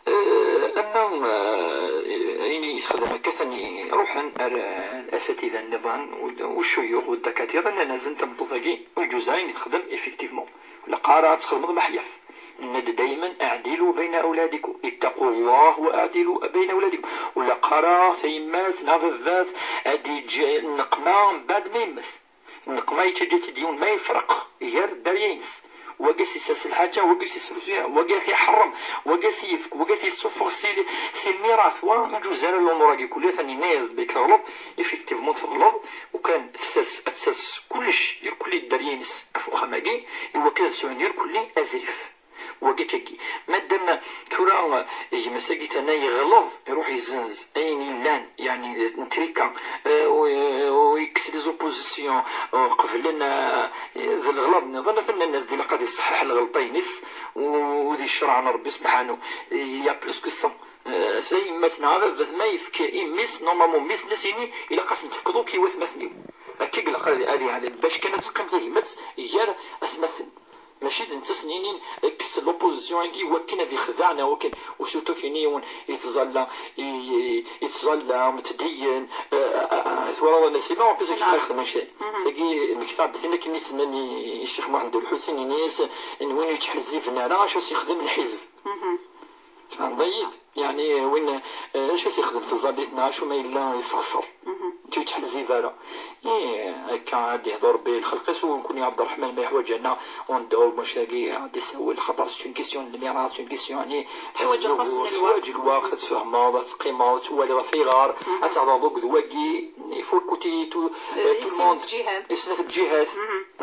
Eh, ama, eh, ayen i yexdem akka, atan ruḥen ar, eh, asatida nniḍen, u, u ccuyux, u ddakatira, nnan-asen tameṭṭut-agi, ur iǧuz ara ayen i texdem, effectivement. Ur ilaq ara ad txedmeḍ meḥyaf. Nenna-d daymen, أعدلوا بين أولادكم، اتقوا الله وأعدلوا بين أولادكم. Ur ilaq ara tayemmat neɣ baba-s ad d-yeǧǧ nneqma mbeɛd ma yemmet. Nneqma yettaǧǧa-tt-id yiwen ma yefreq gar dderya-ines. Wagi ad s-yessers lḥaǧa, wagi ad s-yessers, wagi ad t-iḥeṛṛem, wagi ad s-yefk, wagi ad t-yessufeɣ si, si lmirat. Wa ur iǧuz ara lumuṛ-agi kulli, atan yenna-yas-d belli teɣleḍ, effectivement teɣleḍ, ukan tsers, ad tsers kullec, irkelli dderya-ines ɣef uxxam-agi, iwakken ad sɛun irkelli azrif. Wagi akkagi. Madam tura, eh, gma-s-agi tana yeɣleḍ, iruḥ yezzenz ayen yellan, yeɛni n trika, eh, u, u yekkes les oppositions, eh, qeblen, eh, d leɣlaḍ nniḍen, atan nnan-as-d ilaq ad iṣeḥḥeḥ lɣelṭa-ines, u, u di ccreɛ n Ṛebbi subḥanu, il y a plus que ça. Eh, tayemmat neɣ ababat ma yefk i mmi-s, normalement mmi-s, nnan-as ini, ilaq ad sen-tefkeḍ akk i watmaten-iw. Akka i ilaq ad, ad yeɛlel, bac kan ad teqqim tegmat gar atmaten. Mačči d netta s-ninin, kkes l'opposition-agi wakken ad ixdeɛ neɣ wakken, u surtout kini yiwen yettẓalla, i, i, yettẓalla, metdiyen, eh, eh, eh, twalaḍ, c'est pas en plus ad yexdem annect-a. Tagi, mmektaɣ-d tin akken i s-nnan i, i Ccix Muḥend Ulḥusin, ini-as, n win ur yettḥezziben ara, acu s-yexdem lḥizb. Tfehmeḍ-iyi-d? Yeɛni, win, eh, acu i s-ixdem tẓallit neɣ acu ma yella yessexṣer? Ur yettḥezzib ara. Ih, akka ad d-ihder Rebbi i lxelq-is, u nekkni Ɛebderreḥman ma yeḥwaǧ-aneɣ, ur nedɛu, mačči dagi ad d-isawel, xaṭer c'est une question n lmira, c'est une question, yeɛni, teḥwaǧ aṭas n lweqt. Teḥwaǧ lweqt, ad tfehmeḍ, ad teqqimeḍ, ad twaliḍ ɣef ayɣer, ad teɛreḍ akked wagi, il faut écouter tout, eh, tout le monde. I snat lǧihat. I snat lǧihat.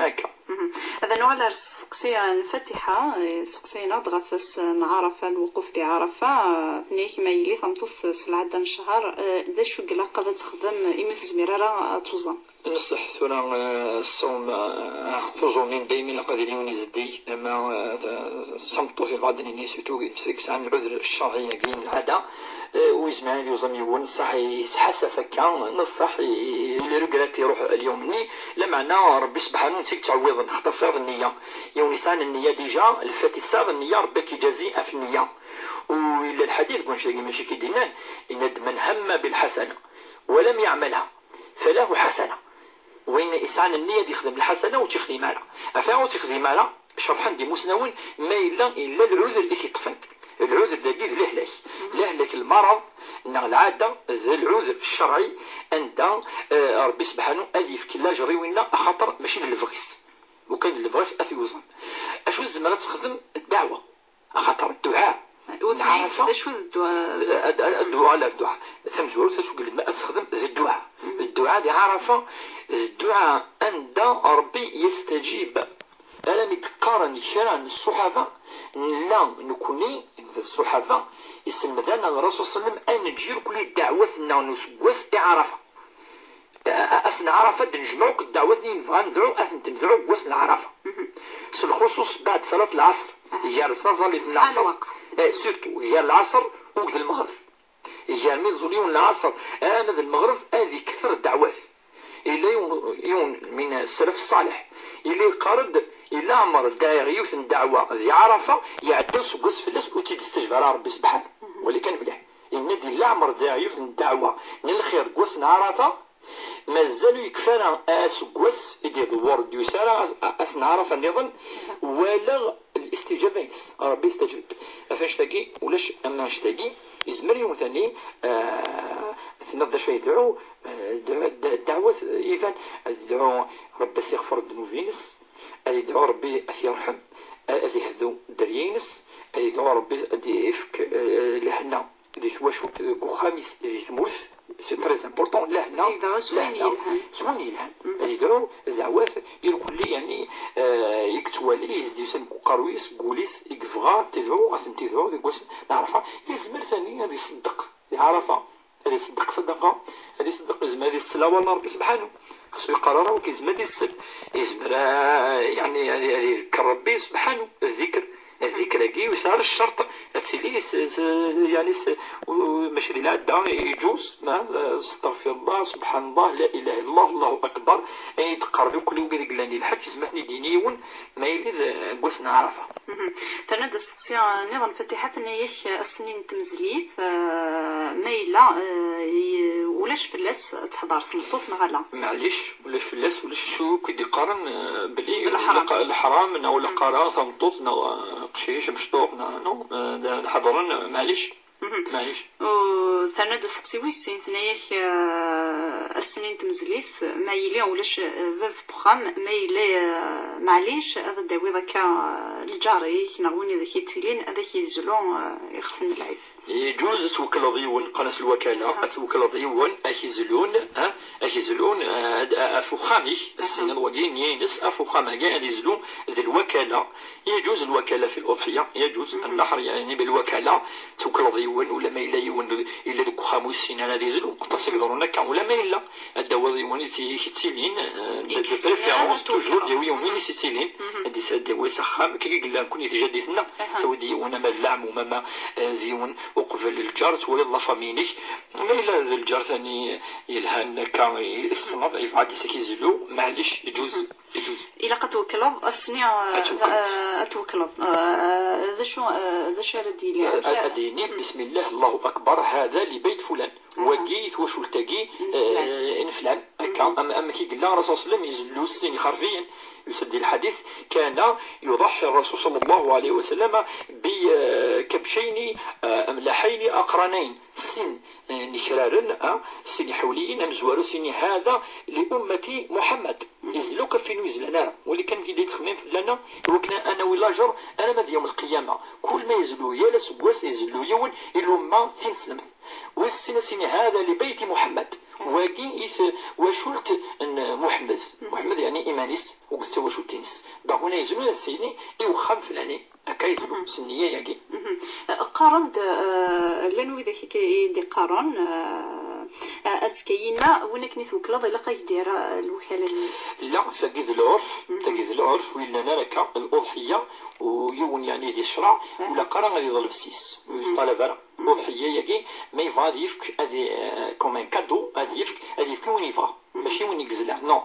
Akka. Mhm. Ad nuɣal ar tseqsi n Fatiḥa, eh, teseqsi-aneɣ-d ɣef ass n Ɛarafa, lwuquf di Ɛarafa, eh, tenna-yak ma yili tameṭṭut s lɛadda n ccher, eh, d acu i ilaq ad texdem imi ur tezmir ara ad tuẓam? Nṣeḥ tura, eh, ṣṣum, eh, tuẓumin daymi ilaq ad yili yiwen izeddig, ama, eh, tameṭṭut ibɣa ad d-nini surtout seg sɛan lɛudur ccerɛi-agi n lɛada, eh, ur yezmir ad yuẓam yiwen, ṣṣeḥ yettḥasaf akka, neṣṣeḥ i, i regret iruḥ lyum-nni, lameɛna Rebbi sebḥanu netta i yettɛewwiḍen, xaṭer tesɛiḍ nniya. Yiwen yesɛan nniya déjà, lfat yesɛiḍ nniya, Rebbi ad k-iǧazi ɣef nniya. U yella lḥadit deg wannect-agi mačči k-id-innan, yenna-d: من هم بالحسنة ولم يعملها فله حسنة. Win isɛan nniya ad yexdem lḥasana ur tt-yexdim ara. Ɣef ur tt-yexdim ara, cerḥen-d imusnawen ma yella, yella lɛuder i t-yeṭṭfen. Lɛuder dagi d lehlak. Lehlak lmareḍ neɣ lɛada d lɛuder ccerɛi anda, eh, Ṛebbi sebḥanu ad yefk lajer i winna, axaṭer mačči d lebɣi-s. Lukan d lebɣi-s ad t-yuẓam. Acu tzemmer ad texdem? Ddeɛwa. Axaṭer dduɛa. Ur d-, d acu d dduɛa? Ad, ad, ad dduɛa, la dduɛa. Tamezwarut, acu gelmed ad texdem d dduɛa. Dduɛa di Ɛarafa, d dduɛa anda Ṛebbi yestajib. Alammi d-qqaren kra n ṣṣuḥaba, nella nekni d ṣṣuḥaba, iselmed-aneɣ Ṛṛasul ṣṣallam ad neǧǧ irkelli ddeɛwat-nneɣ n useggas i Ɛarafa. A-, a-, ass n Ɛarafa ad d-nejmeɛ akk ddeɛwat-nni nebɣa nedɛu, ad tent-nedɛu deg wass n Ɛarafa. S lxuṣuṣ baɛd ṣalat lɛaṣr, gar tnaẓalin n lɛaṣr, eh, surtout gar lɛaṣr akked lmeɣreb. Gar mi ẓul yiwen lɛaṣr arma d lmeɣreb ad ikter ddeɛwat. Yella yiwen, yiwen min salaf ṣṣaleḥ, yella yeqqar-d, yella ɛmer dɛiɣ yiwet n ddeɛwa di Ɛarafa, iɛedda useggas fell-as ur tt-id-istajeb ara Ṛebbi sebḥanu. Wali kan mliḥ. Yenna-d, yella ɛmer dɛiɣ yiwet n ddeɛwa n lxir deg wass n Ɛarafa, mazal ur yekfi ara aseggas i d-iḍewwer, ur d-yusi ara as-, ass n Ɛarafa nniḍen, walaɣ listijaba-ines, Ṛebbi yestajeb-d. Ɣef annect-agi, ulac am annect-agi, yezmer yiwen tani, ah, tenniḍ d acu ay yedɛu, ah, d-, d-, ddeɛwat, iban, ad yedɛu Ṛebbi ad s-iɣfer ddnub-ines, ad yedɛu Ṛebbi ad t-yerḥem, ad, ad iheddu dderya-ines, ad yedɛu Ṛebbi ad d-yefk, ah, lehna di twacult, deg uxxam-is, di tmurt, c'est très important, lehna, ad yedɛu s wayen yelhan. S wayen yelhan. Ad yedɛu ddeɛwat irkelli, yani, eh, i yettwali, i s-d-yusan deg uqerruy-is, deg wul-is, i yebɣa ad t-idɛu, ad tent-idɛu deg wass n Ɛarafa. Yezmer tani ad iṣeddeq di Ɛarafa, ad iṣeddeq ṣadaqa, ad iṣeddeq, yezmer ad isel awal n Ṛebbi sebḥanu. Xas ur yeqqar ara, ur k-yezmer ad isel. Yezmer, eh, yani, ad, ad iḍekkeṛ Ṛebbi sebḥanu, ddikr. Ddikr-agi ur yesɛi ara ccerṭ ad tili s, s, yani s, u, mačči di lɛadda, iǧuz, ma, eh, astaɣfirullah, subḥanallah, la ilaha illallah, Allahu akbar, ayen i d-qqaren akk wid i yellan di lḥeǧ, yezmer ad ten-id-yini yiwen, ma yili d, eh, deg wass n Ɛarafa. Terna-d asteqsi, eh, nniḍen, Fatiḥa, tenna-yak, eh, ass-nni n tmezlit, eh, ma yella, eh, y-, ulac fell-as ad teḥḍer tmeṭṭut neɣ ala? Maɛlic, ulac fell-as, ulac acu akk i d-iqqaren, eh, belli d leḥram. Leḥ-, leḥram, neɣ ula qqareɣ tameṭṭut, neɣ, eh, aqcic, amecṭuḥ, neɣ, no, eh, d, d ḥeḍren, eh, maɛlic. Maɛlic. U terna-d asteqsi wis sin, tenna-yak, eh, ass-nni n tmezlit, ma yili ulac, eh, bab n uxxam, ma yili, eh, maɛlic, ad d-tawiḍ akka, eh, lǧar-ik, neɣ win i d ak-yettilin, ad ak-yezlu, eh, ixef n lɛid. Yeǧuz ad twekleḍ yiwen, qqaren-as lwakala, ad twekleḍ yiwen, ad k-izlun, ha? Ad k-izlun, eh, ad, a-, ɣef uxxam-ik, ad s-tiniḍ wagi, nni-ines, ɣef uxxam-agi ad izlu d lwakala. Yeǧuz lwakala fi l-uḍḥiya, yeǧuz nnaḥer, yani, bilwakala, twekleḍ yiwen, ula ma yella yiwen yella deg uxxam ur yessin ara ad izlu, aṭas i iḍerrun akka, ula ma yella, ad d-tawiḍ yiwen i t-, i k-yettilin, eh, de, de préférence, toujours, d-yawi yiwen win i s-yettilin, ad d-is-, ad d-yawi s axxam, akka i yella nekkni di tjaddit-nneɣ, tawi-d yiwen ama d leɛmum, ama, eh, d yiwen uqbel lǧar, twaliḍ la famille-inek, ma yella d lǧar tani yelhan akka i tessneḍ, yebɣa ad d-yas ad k-izlu, maɛlic, yeǧuz, yeǧuz. Ilaq ad twekleḍ, ass-nni, eh, ad twekleḍ. Eh, d acu, eh, d acu ara d-yili? Ad, ad d-yini, bismillah, Allahu akbar, hada li bayt fulan. Wagi i twacult-agi, eh, n flan. Akka, am, amek i yella Rasul sallam, yezlu sin ixerfiyen. Yusa-d di lḥadit, kana yuḍaḥi Rasul sallallahu alayhi wa sallam bi, eh, kabcayni, eh, amlaḥayni aqranayn. Sin, eh, n ikraren, ah, sin iḥewliyen, amezwaru, sin hada li ummati Muḥammad. Yezlu ɣef win ur yezlan ara. Wali kan amek i d-yettxemmim fell-aneɣ, i wakken ad nawi lajer arma d yawm lqiyama. Kul ma yezlu, yal aseggas yezlu yiwen i lumma tineslemt. Wis sin ad s-yini, hada li bayti Muḥammad. Wagi i twacult n Muḥemmed. Muḥemmed, yani, iman-is, akked twacult-ines. Donc, win yezlun ad s-yini i wexxam flani. Akka i tedum s nniya-agi. Qqaren-d, eh, llan widak i d-iqqaren, eh, azekka-inna, win akken i twekleḍ, ilaq ad ak-d-yerr, eh, lwekala-nni. La, tagi d lɛurf, tagi d lɛurf, ur yellan ara akka, luḍḥiya, u yiwen, yani, di ccreɛ, ur ilaq ara ad iḍleb ssis, ur yeṭṭalab ara. Luḍḥiya-agi, ma yebɣa ad yefk, ad i-, eh, comme un cadeau, ad yefk, ad yefk i win yebɣa. Mačči win i yezlan, non.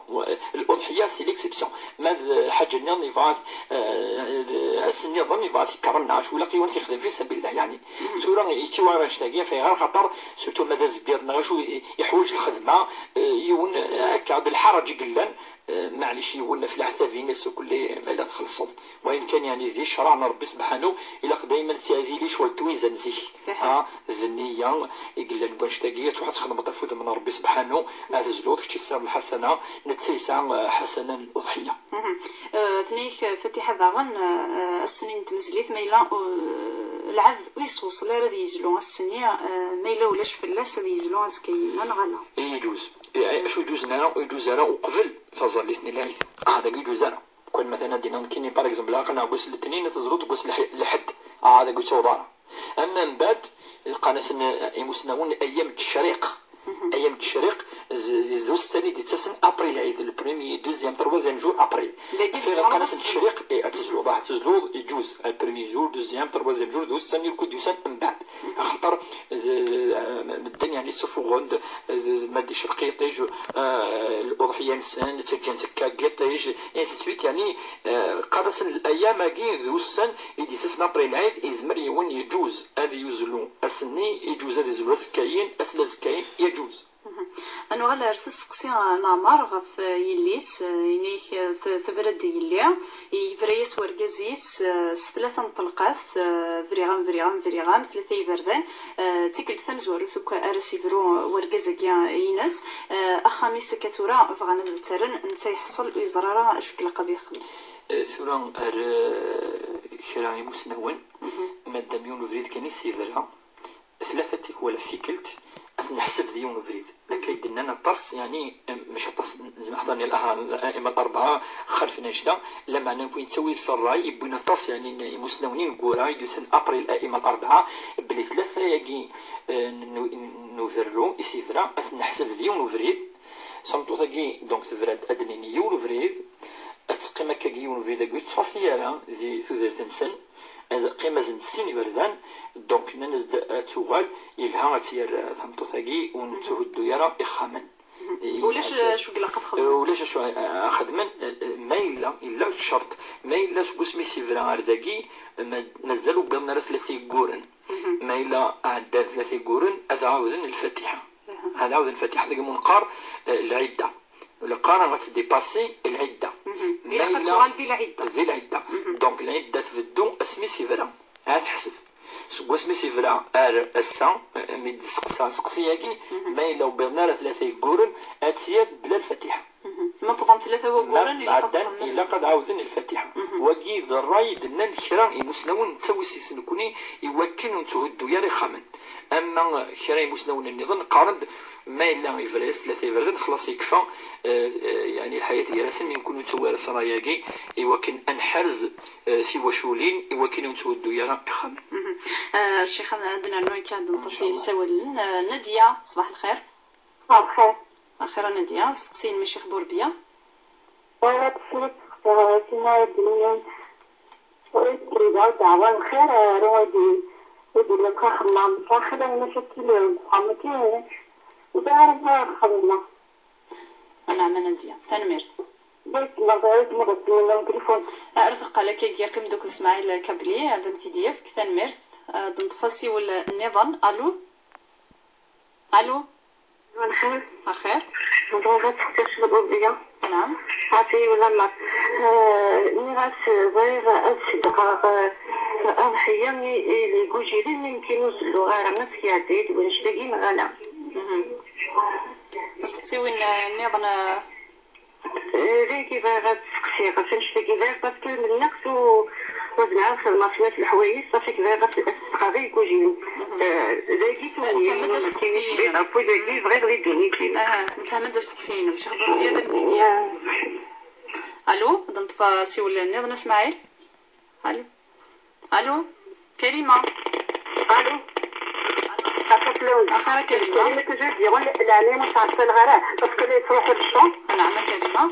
L'uḍḥiya, c'est l'exception. Ma d lḥaǧa nniḍen yebɣa, eh, ass nniḍen yebɣa tikkren, neɣ acu ilaq yiwen t-ixdem fi sabillah, yeɛni. Tura yettiwara annect-agi, ɣef ayɣer? Xaṭer, surtout ma d azger, neɣ acu, i-, iḥwaǧ lxedma, eh, yiwen, eh, akka, d lḥaraǧ i yellan, eh, maɛlic, yiwen ɣef leɛtab-ines, ukulli ma yella txellṣeḍ. Wayen kan, yeɛni, di ccṛeɛ n Ṛebbi sebḥanu, ilaq dayman ad tili ccɣel twizan zik. Aha. Ha, d nniya i yellan deg wannect-agi, ad tṛuḥ ad txedmeḍ ɣef udem n Ṛebbi sebḥanu, ad tezluḍ, kečč yesɛiḍ lḥasana, netta yesɛa, eh, ḥasana n uḍḥiya. Mhm. Eh, tenna-yak, eh, Fatiḥa daɣen, eh, ass-nni n tmezlit, ma yella, eh, lɛebd ur yettweṣṣel ara ad yezlu ass-nni, eh, ma yella ulac fell-as ad yezlu azekka-yin, neɣ ala? Iǧuz. Eh, acu iǧuzen ara, ur iǧuz ara uqbel taẓallit n lɛid. Ah, dagi iǧuz ara. Kan matalan ad d-iniɣ nekkini, par exemple, aql-aɣ deg wass n letnin, ad tezluḍ deg wass n lḥ-, lḥedd. Ah, dagi ur yettaweḍ ara. Ama mbeɛd, qqaren-asen, eh, imusnawen ayyam n teccriq. Ayyam n teccriq, d, d, d ussan i d-yettasen après lɛid, le premier, deuxième, troisième jour après. Dagi qqaren-asen teccriq, eh, ad tezluḍ, ah, ad tezluḍ, iǧuz, le premier jour, deuxième, troisième jour, d ussan i d-yusan mbeɛd. Axaṭer, eh, medden, yeɛni, ssuffuɣen-d, eh, ma d-icreq yiṭij, eh, l'uḍḥiya-nsen, ttaǧǧan-tt akka deg yiṭij, et ainsi de suite, yeɛni, eh, qqaren-asen l'ayyam-agi d ussan i d-yettasen après lɛid, yezmer yiwen, yeǧuz ad yuzlu ass-nni, yeǧuz ad yuzlu azekka-yin, ass n azekka-yin, yeǧuz. Mhm. Ad nuɣal ar usteqsi n Ɛmar ɣef, eh, yelli-s, eh, yenna-ak, eh, t-, tebra-d i yelli, yebra-yas wergaz-is, eh, s tlata n ṭṭelqat, eh, briɣ-am, briɣ-am, briɣ-am, tlata iberdan, eh, d tikkelt tamezwarut akk ara s-yebru wergaz-agi ines, eh, axxam-is akka tura bɣan ad t-rren, netta iḥṣel ur yeẓri ara acu i ilaq ad ixdem. Eh, tura ar, eh, kra imusnawen, mhm, madam yiwen ubrid kan i s-yebra, tlata tikwal ɣef tikkelt, ad ten-neḥseb d yiwen ubrid. Akka i d-nnan aṭas, yeɛni, em, mačči aṭas, zeɛma ḥḍan i llah, a'imma rebɛa xalfen annect-a, lameɛna nekk yettawi s ṛṛay, yewwin aṭas, yeɛni, n imusnawen ineggura i d-yusan après a'imma rebɛa, belli tlata-agi, eh, n, n, n uberru i s-yebra, ad ten-neḥseb d yiwen ubrid. Tameṭṭut-agi, donc, tebra-d, ad d-nini, yiwen ubrid, ad teqqim akka deg yiwen ubrid, dagi ur tettfasi ara di tudert-nsen, ad qqim azal n sin iberdan, donc nnan-as-d ad tuɣal, yelha ad tt-yerr tameṭṭut-agi, ur nettuhuddu ara ixxamen. Mhm. Ulac acu ilaq ad xedmen. Eh, ulac acu, eh, xedmen, eh, eh, ma yella, yella ccerṭ, ma yella seg wasmi i s-yebra ar dagi, ma-, mazal ur wwiḍen ara tlata yegguren. Mhm. Ma yella ɛeddan tlata yegguren, ad ɛawden lfatiḥa. Aha. Ad ɛawden lfatiḥa, dagi mu neqqar, eh, lɛidda. Lqara ad tdipasi lɛidda. Mhm. Ma ilaq ad yella tuɣal di lɛidda. Di lɛidda. Mhm. Donc, lɛidda tbeddu asmi s-yebra. Ad teḥseb. Seg wasmi s-yebra ar ass-a, eh, mi d-iseqsa aseqsi-agi, mhm, ma yella ur wwiḍen ara tlata yegguren, ad tt-yerr bla lfatiḥa. Mhm. Ma wwḍen tlata wagguren, ilaq ad ɛeddan, xedmen. Ilaq ad ɛawden lfatiḥa. Mhm. Wagi d ṛṛay i d-nnan kra imusnawen, nettawi-t nekkni, i wakken ur netthuddu ara ixxamen. Ama kra imusnawen nniḍen qqaren-d, ma yella yebra-yas tlata iberdan, xlaṣ, yekfa, eh, eh, yeɛni lḥayat gar-asen, mi nekkni ur nettawi ara s ṛṛay-agi, i wakken ad nḥerz, eh, tiwaculin, i wakken ur netthuddu ara ixxamen. Mhm. Eh, Ccix, ad, ad nernu akka ad nṭef isawalen. Eh, Nadia, ṣbaḥ lxir. Ṣbaḥ lxir. Axir a Nadia, steqsi-inem i Ccix Burbiya. Wala tesliḍ, eh, tima i d-nnan, ur d-trid ara teɛwan lxir, eh, ara ur d-, ur d-ilaq axemmem. Axir ayen akka kili deg uxxam-agi, ur d ara ara xemmmeɣ. Anɛam a Nadia, tanemmirt. Bek, ma bɣiɣ ad tmuddeḍ-d telefun. Ar teqqal akka, yeqqim-d akked Smaɛil Kabli, ad am-t-id-yefk, tanemmirt. Ad neṭṭef asiwel nniḍen. Alu? Alu? Lxir. Axir? Bɣiɣ ad teqsiɣ cwiṭ Rebbiya. Naɛam. Ɛafi wala ma. Eh, nniɣ-as, eh, bɣiɣ ad seddeɣeɣ, eh, aḍḥiya i, i les igujilen, mi nekkin ur zelluɣ ara. Amek iɛedda-yi-d wannect-agi neɣ ala? Mhm. Asteqsi win, eh, nniḍen, eh, Eh, dagi bɣiɣ ad seqsiɣ ɣef annect-agi, bɣiɣ parce que mennaɣ s u-, ur zmireɣ ad xedmeɣ snat leḥwayeǧ, ṣafi bɣiɣ ad s-, ad sseɣeɣ igujilen. Mhm. Eh, dagi tura, nefhem-d asteqsi-inem. Ɣef wayagi bɣiɣ di ddunit-inu. Aha, nefhem-d asteqsi-inem. Ccix Burbiya ad am-t-id-yefk. Eh. Alu, ad neṭṭef asiwel nniḍen a Smaɛil? Alu? Alu? Karima? Alu? Axa Karima. Karima tuzur diɣen leɛnaya ma tɛeṭṭel ara, parce que la yettruḥu le temps. Anɛam a Karima.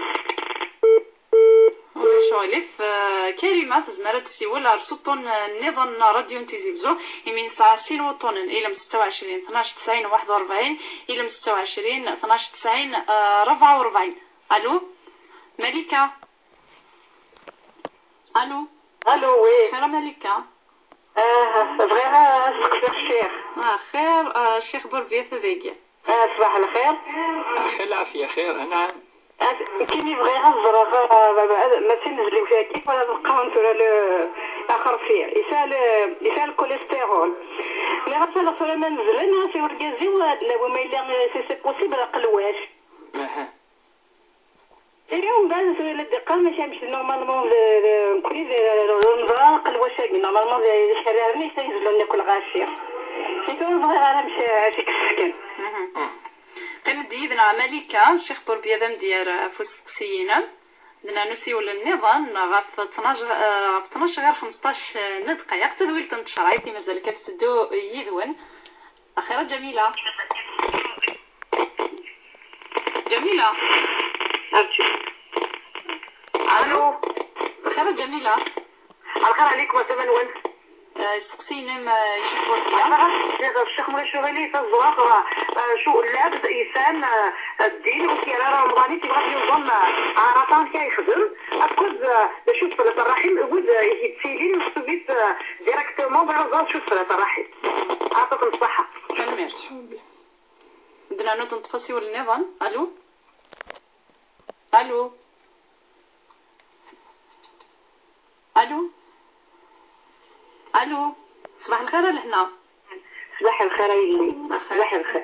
Ccɣel-if, eh, Karima tezmer ad d-tessiwel ar s uṭṭun, eh, nniḍen n ṛadyu n Tizi Wezzu, imi nesɛa sin wuṭṭunen, ilem setta u ɛecrin, tnac tesɛin, waḥed u ṛebɛin, ilem setta u ɛecrin, tnac tesɛin, eh, ṛebɛa u ṛebɛin. Alu? Malika? Alu? Alu, oui. Xir a Malika? Ah, bɣiɣ ad steqsiɣ ccix. Ah, xir, ah, ccix Burbiyat dagi. Ah, ṣbaḥ lxir. Axir lɛafya, xir, anɛam. Ah, nekkini bɣiɣ ad ẓreɣ, ah, ad, mačči nezli waki, wala ad qqaren tura le, axerfi. Yesɛa le, yesɛa le cholestérol. Nniɣ-as ala tura ma nezlen, ɣas i urgaz-iw ad nawi ma yella, si c'est possible, aqelwac. Aha. Ihi, umbeɛd, tura la d-iqqar, maca amek normalement d, d, nekkni d, d, d, ur neẓra aqelwac-agi, normalement d, d ikerraren i yezlen akk lɣaci. I tura ur ẓriɣ ara amek, amek i k-sefken. Mhm. Qqim-d yid-neɣ a Malika, Ccix Burbiya d amedya ɣef usteqsi-inem. Ad nernu siwel nniḍen ɣef tnac, eh, ɣef tnac ɣir xmesṭac n ddqayeq, tadwilt n tecrayt i mazal kan tetteddu yid-wen. Axir a Ǧamila. Ǧamila. Alu. Alu. Axir a Ǧamila. Lxir ɛlikum, asama-nwen. Eh, isteqsiyen-im, eh, icekkuṛ-ya. Ccix, ccix Mulac Uɣilif, ad ẓreɣ, eh, cu lɛebd yesɛan, eh, ddin, ur t-yerra ara Remḍan, i t-yebɣa ad yuẓem, eh, Ɛarafa, amek ara yexdem, akked, eh, d acu d ṣṣalat ṛṛaḥim, wid, eh, yettilin mektub-it, eh, directement, bɣiɣ ad ẓreɣ d acu d ṣṣalat ṛṛaḥim. Ɛṭikem ṣṣaḥa. Tanemmirt. Ad d-nernu ad neṭṭef asiwel nniḍen. Alu? Alu? Alu? Alu? Ṣbaḥ lxir a lehna. Ṣbaḥ lxir a yelli. Lxir. Ṣbaḥ lxir.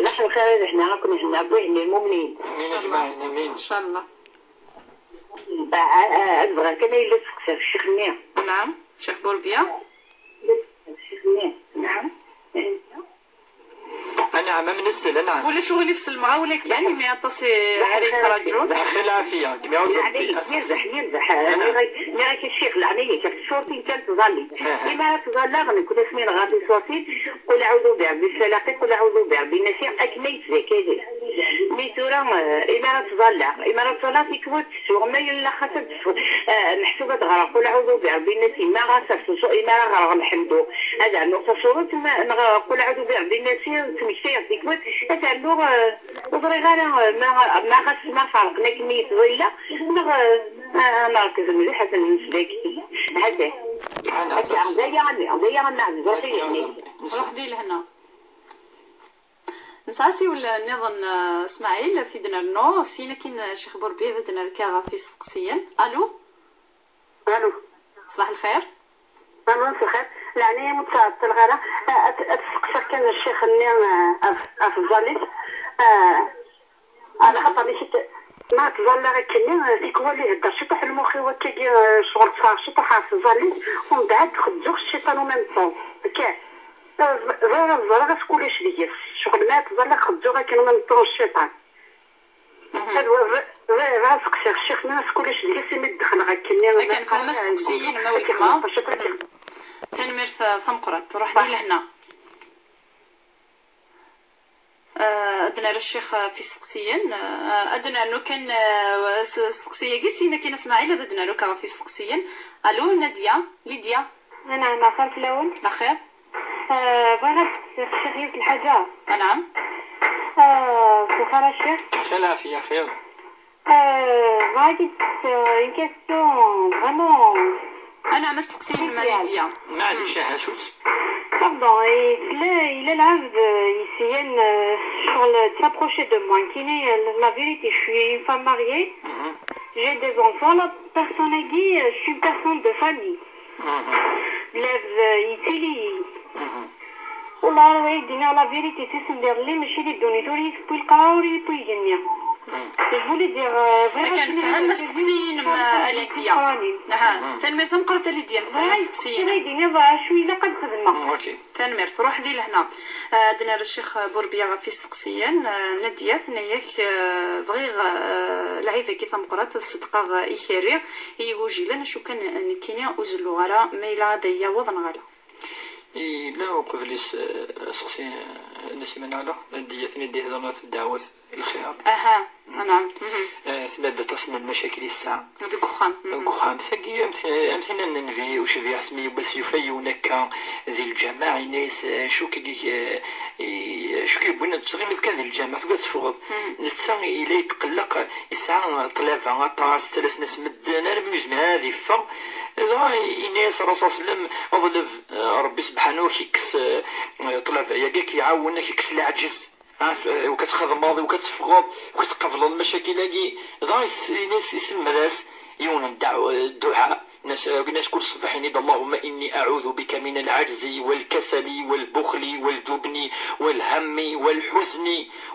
Ṣbaḥ lxir a lehna, ad ken-henna Rebbi ihenni lmumnin. Amin ajmaɛin, amin. Incallah. Ba-, a-, a-, ad bɣiɣ kan a yelli ad seqsiɣ ccix-nni. Naɛam, ccix Burbiya. Ccix-nni. Naɛam. Anɛam, am nesel, anɛam. Ulac uɣilif s lemɣawla kan, imi aṭas i ara yettraǧun. Axir lɛafiya, imi ɛuẓ Rebbi, yerbeḥ, yerbeḥ. Nniɣ-ak, nniɣ-ak a ccix, leɛnaya-k, ɣef tṣurtin kan tẓallit. Aha. Imi ara ttẓallaɣ, nekk ula asmi neɣra tiṣurtin, qul aɛudu bi rebbi falaqi, qul aɛudu bi rebbi nnasi, akken ay yettbakali. Mi tura, eh, imi ara ttẓallaɣ, imi ara ttẓallaɣ, tikwal tsuɣ, ma yella xas ad teffeɣ, eh, meḥsub ad ɣreɣ qul aɛudu bi rebbi nnasi, ma ɣas ar susu, imi ara ɣreɣ lḥemdu, ad rnuɣ tasurut, ma, neɣ qul aɛudu bi rebbi nnasi, ttmektayeɣ tikwal, ad rnuɣ, eh, ur ẓriɣ ara, eh, ma, ma ɣas ma ferqen akken i yettẓilla, neɣ, eh, ah, nerkez mliḥ, ad nesbak. Hada. Akka, d aya, d aya, ad neɛzez, ur t-yehni. Ruḥ di lehna. Nesɛa asiwel nniḍen, eh, Smaɛil, ad t-id-nernu, syin akin, eh, Ccix Burbiya ad d-nerka ɣef isteqsiyen. Alu? Alu. Ṣbaḥ lxir. Alu, ṣbaḥ lxir. Leɛnaya-m ur ttɛeṭṭileɣ ara. Eh, ad, ad steqsiɣ kan ccix-nni, eh, ɣef, ɣef tẓallit. Eh, Ɛla xaṭer mi t-, ma ttẓallaɣ akkenni, eh, tikwal ihedder ciṭuḥ lmux-iw akkagi, eh, ccɣel ttfaɣ ciṭuḥ ɣef tẓallit, umbeɛd xedzuɣ cciṭan en même temps. Akka. Eh, bɣiɣ ad ẓreɣ est-ce que ulac deg-s. Ccɣel ma ttẓallaɣ xedzuɣ akken en même temps cciṭan. Mhm. Ad wa-, bɣiɣ, bɣiɣ ad seqsiɣ ccix-nni est-ce que ulac deg-s imi d-dexleɣ akkenni. Akken fehmeɣ asteqsi-inem a weltma. Mhm. Tanemmirt, eh, tameqqrant. Ruḥ di lehna. Eh, ad d-nerr ccix ɣef isteqsiyen. Eh, ad d-nernu kan, eh, s-, asteqsi-agi, syin akin a Smaɛil, ad d-nerru kan ɣef isteqsiyen. Alu, Nadia, Lydia. Anɛam, axir fell-awen. Axir. Eh, bɣiɣ ad d-ssexsiɣ yiwet lḥaǧa. Anɛam. Eh, s lxir a ccix. Axir lɛafiya, xir. Euh, bɣiɣ ad d-, une question vraiment spéciale. Anɛam, asteqsi-inem a Lydia. Maɛlic, aha, cut. Pardon, yella, yella lɛebd, euh, yesyan, euh, ccɣel de s'approcher de moi. Nekkini, euh, la vérité, je suis une femme mariée. Mhm. J'ai des enfants. La personne-agi, euh, je suis une personne de famille. Mhm. Lɛebd, euh, yettili. Mhm. Wallah, ara d-iniɣ la vérité, si sendiḍelli, mačči di ddunit, ur iyi-tewwi lqaɛa, ur iyi-tewwi igenni. Mhm. Je voulais dire, euh, bɣiɣ ad... Akken fhem asteqsi-inem, a Lydia. Aha, mhm, tanemmirt tameqqrant a Lydia, nefhem asteqsi-inem. Bɣiɣ ad d-iniɣ acu ilaq ad xedmeɣ. Mm, ok. Tanemmirt, ruḥ di lehna. Ah, ad d-nerr ccix Burbiya ɣef isteqsiyen. Ah, Nadia, tenna-yak, ah, bɣiɣ, ah, lɛid-agi tameqqrant ad ṣeddqeɣ ikerri i yigujilen, acu kan nekkini ur zelluɣ ara ma yella ad yaweḍ neɣ ala. Yella uqbel-is, eh, aseqsi, eh, n Nna Simana Ɛla, d yat-nni d-ihedren ɣef ddeɛwat lxir. Aha, anɛam. Mhm. Eh, tella-d aṭas n lmacakil i tesɛa. Deg uxxam. Mhm. Deg uxxam. Tagi, am t-, am tinna n Nnbi ucbiḥ, asmi yewwa-s yufa yiwen akka di lǧameɛ, yenna-yas, eh, acu k-, eh, i-, acu k-yewwin ad tettɣimiḍ kan di lǧameɛ, tugiḍ ad teffɣeḍ. Mhm. Netta yella yetqelleq, yesɛa ṭṭlaba aṭas, ttalasen-as medden, armi ur yezmir ara ad yeffeɣ. Dɣa yenna-yas Ṛṛasul ṣalla Llahu ɛalayhi wa sallam, ḍleb, eh, Ṛebbi subḥanahu ad k-ikkes, eh, ṭṭlaba-yagi, ad k-iɛawen, ad k-ikkes leɛǧez. Ah, eh, iwakken ad txedmeḍ, iwakken ad teffɣeḍ, iwakken ad tqableḍ lmacakil-agi. Dɣa yes-, yenna-yas, isemmer-as yiwen n ddeɛ-, dduɛa. Yenna-yas, yenna-yas kul ṣṣbeḥ ini-d: اللهم إني أعوذ بك من العجز والكسل والبخل والجبن والهم والحزن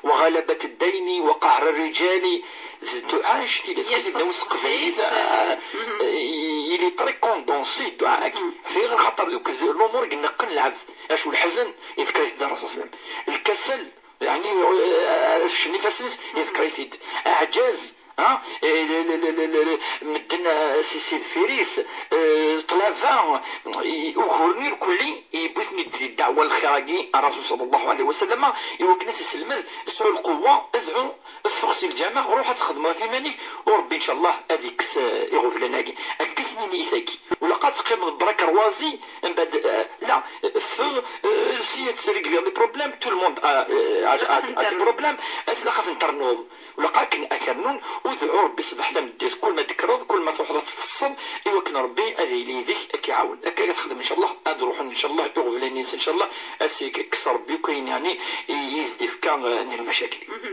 وغلبة الدين وقهر الرجال. D dduɛa annect-ila, yal tefka-t-id s teqbaylit, taṣebḥit, ah, mhm, eh, il est très condensé, dduɛa-agi. Mhm. Ɣef xaṭer akked lumuṛ i ineqqen lɛebd. Acu, leḥzen, yefka-t-id Ṛṛasul ṣalla Llahu ɛalayhi wa sallam. Lkasal, yeɛni, eh, ad feclen ifassen-is, yefka-t-id. Aɛjaz, ha? Eh, le, le, le, le, le, le, medden, eh, si, si deffir-is, eh, ṭṭlaba, i, uguren irkelli, yewwi-ten-id di ddeɛwa n lxir-agi, Ṛṛasul ṣalla Llahu ɛalayhi wa sallam, iwakken ad s-iselmed, sɛu lqewwa, dɛu, ffeɣ si lǧameɛ, ruḥ ad txedmeḍ ɣef yiman-ik, u Ṛebbi, ncallah, ad ikkes, eh, iɣeblan-agi. Akka i s-nini i tagi. Ur ilaq ad teqqimeḍ brak rwazi, mbeɛd, eh, la, ffeɣ, eh, si ad trégliḍ les problèmes, tout le monde a, eh, a, a, a des problèmes, ad tilaq ad ten-ternuḍ. Ur ilaq akken ad k-rnun, u dɛu Ṛebbi ṣṣbeḥ tameddit, kul ma d-tekkreḍ, kul ma truḥeḍ ad teṭṭseḍ, iwakken Ṛebbi ad yili yid-k, ad k-iɛawen. Akka i texdem, ncallah, ad ruḥen, ncallah, iɣeblan-ines, ncallah, ad s-ikkes Ṛebbi akk ayen, yeɛni, i, i s-d-ifka, eh, n lmacakil. Mhm.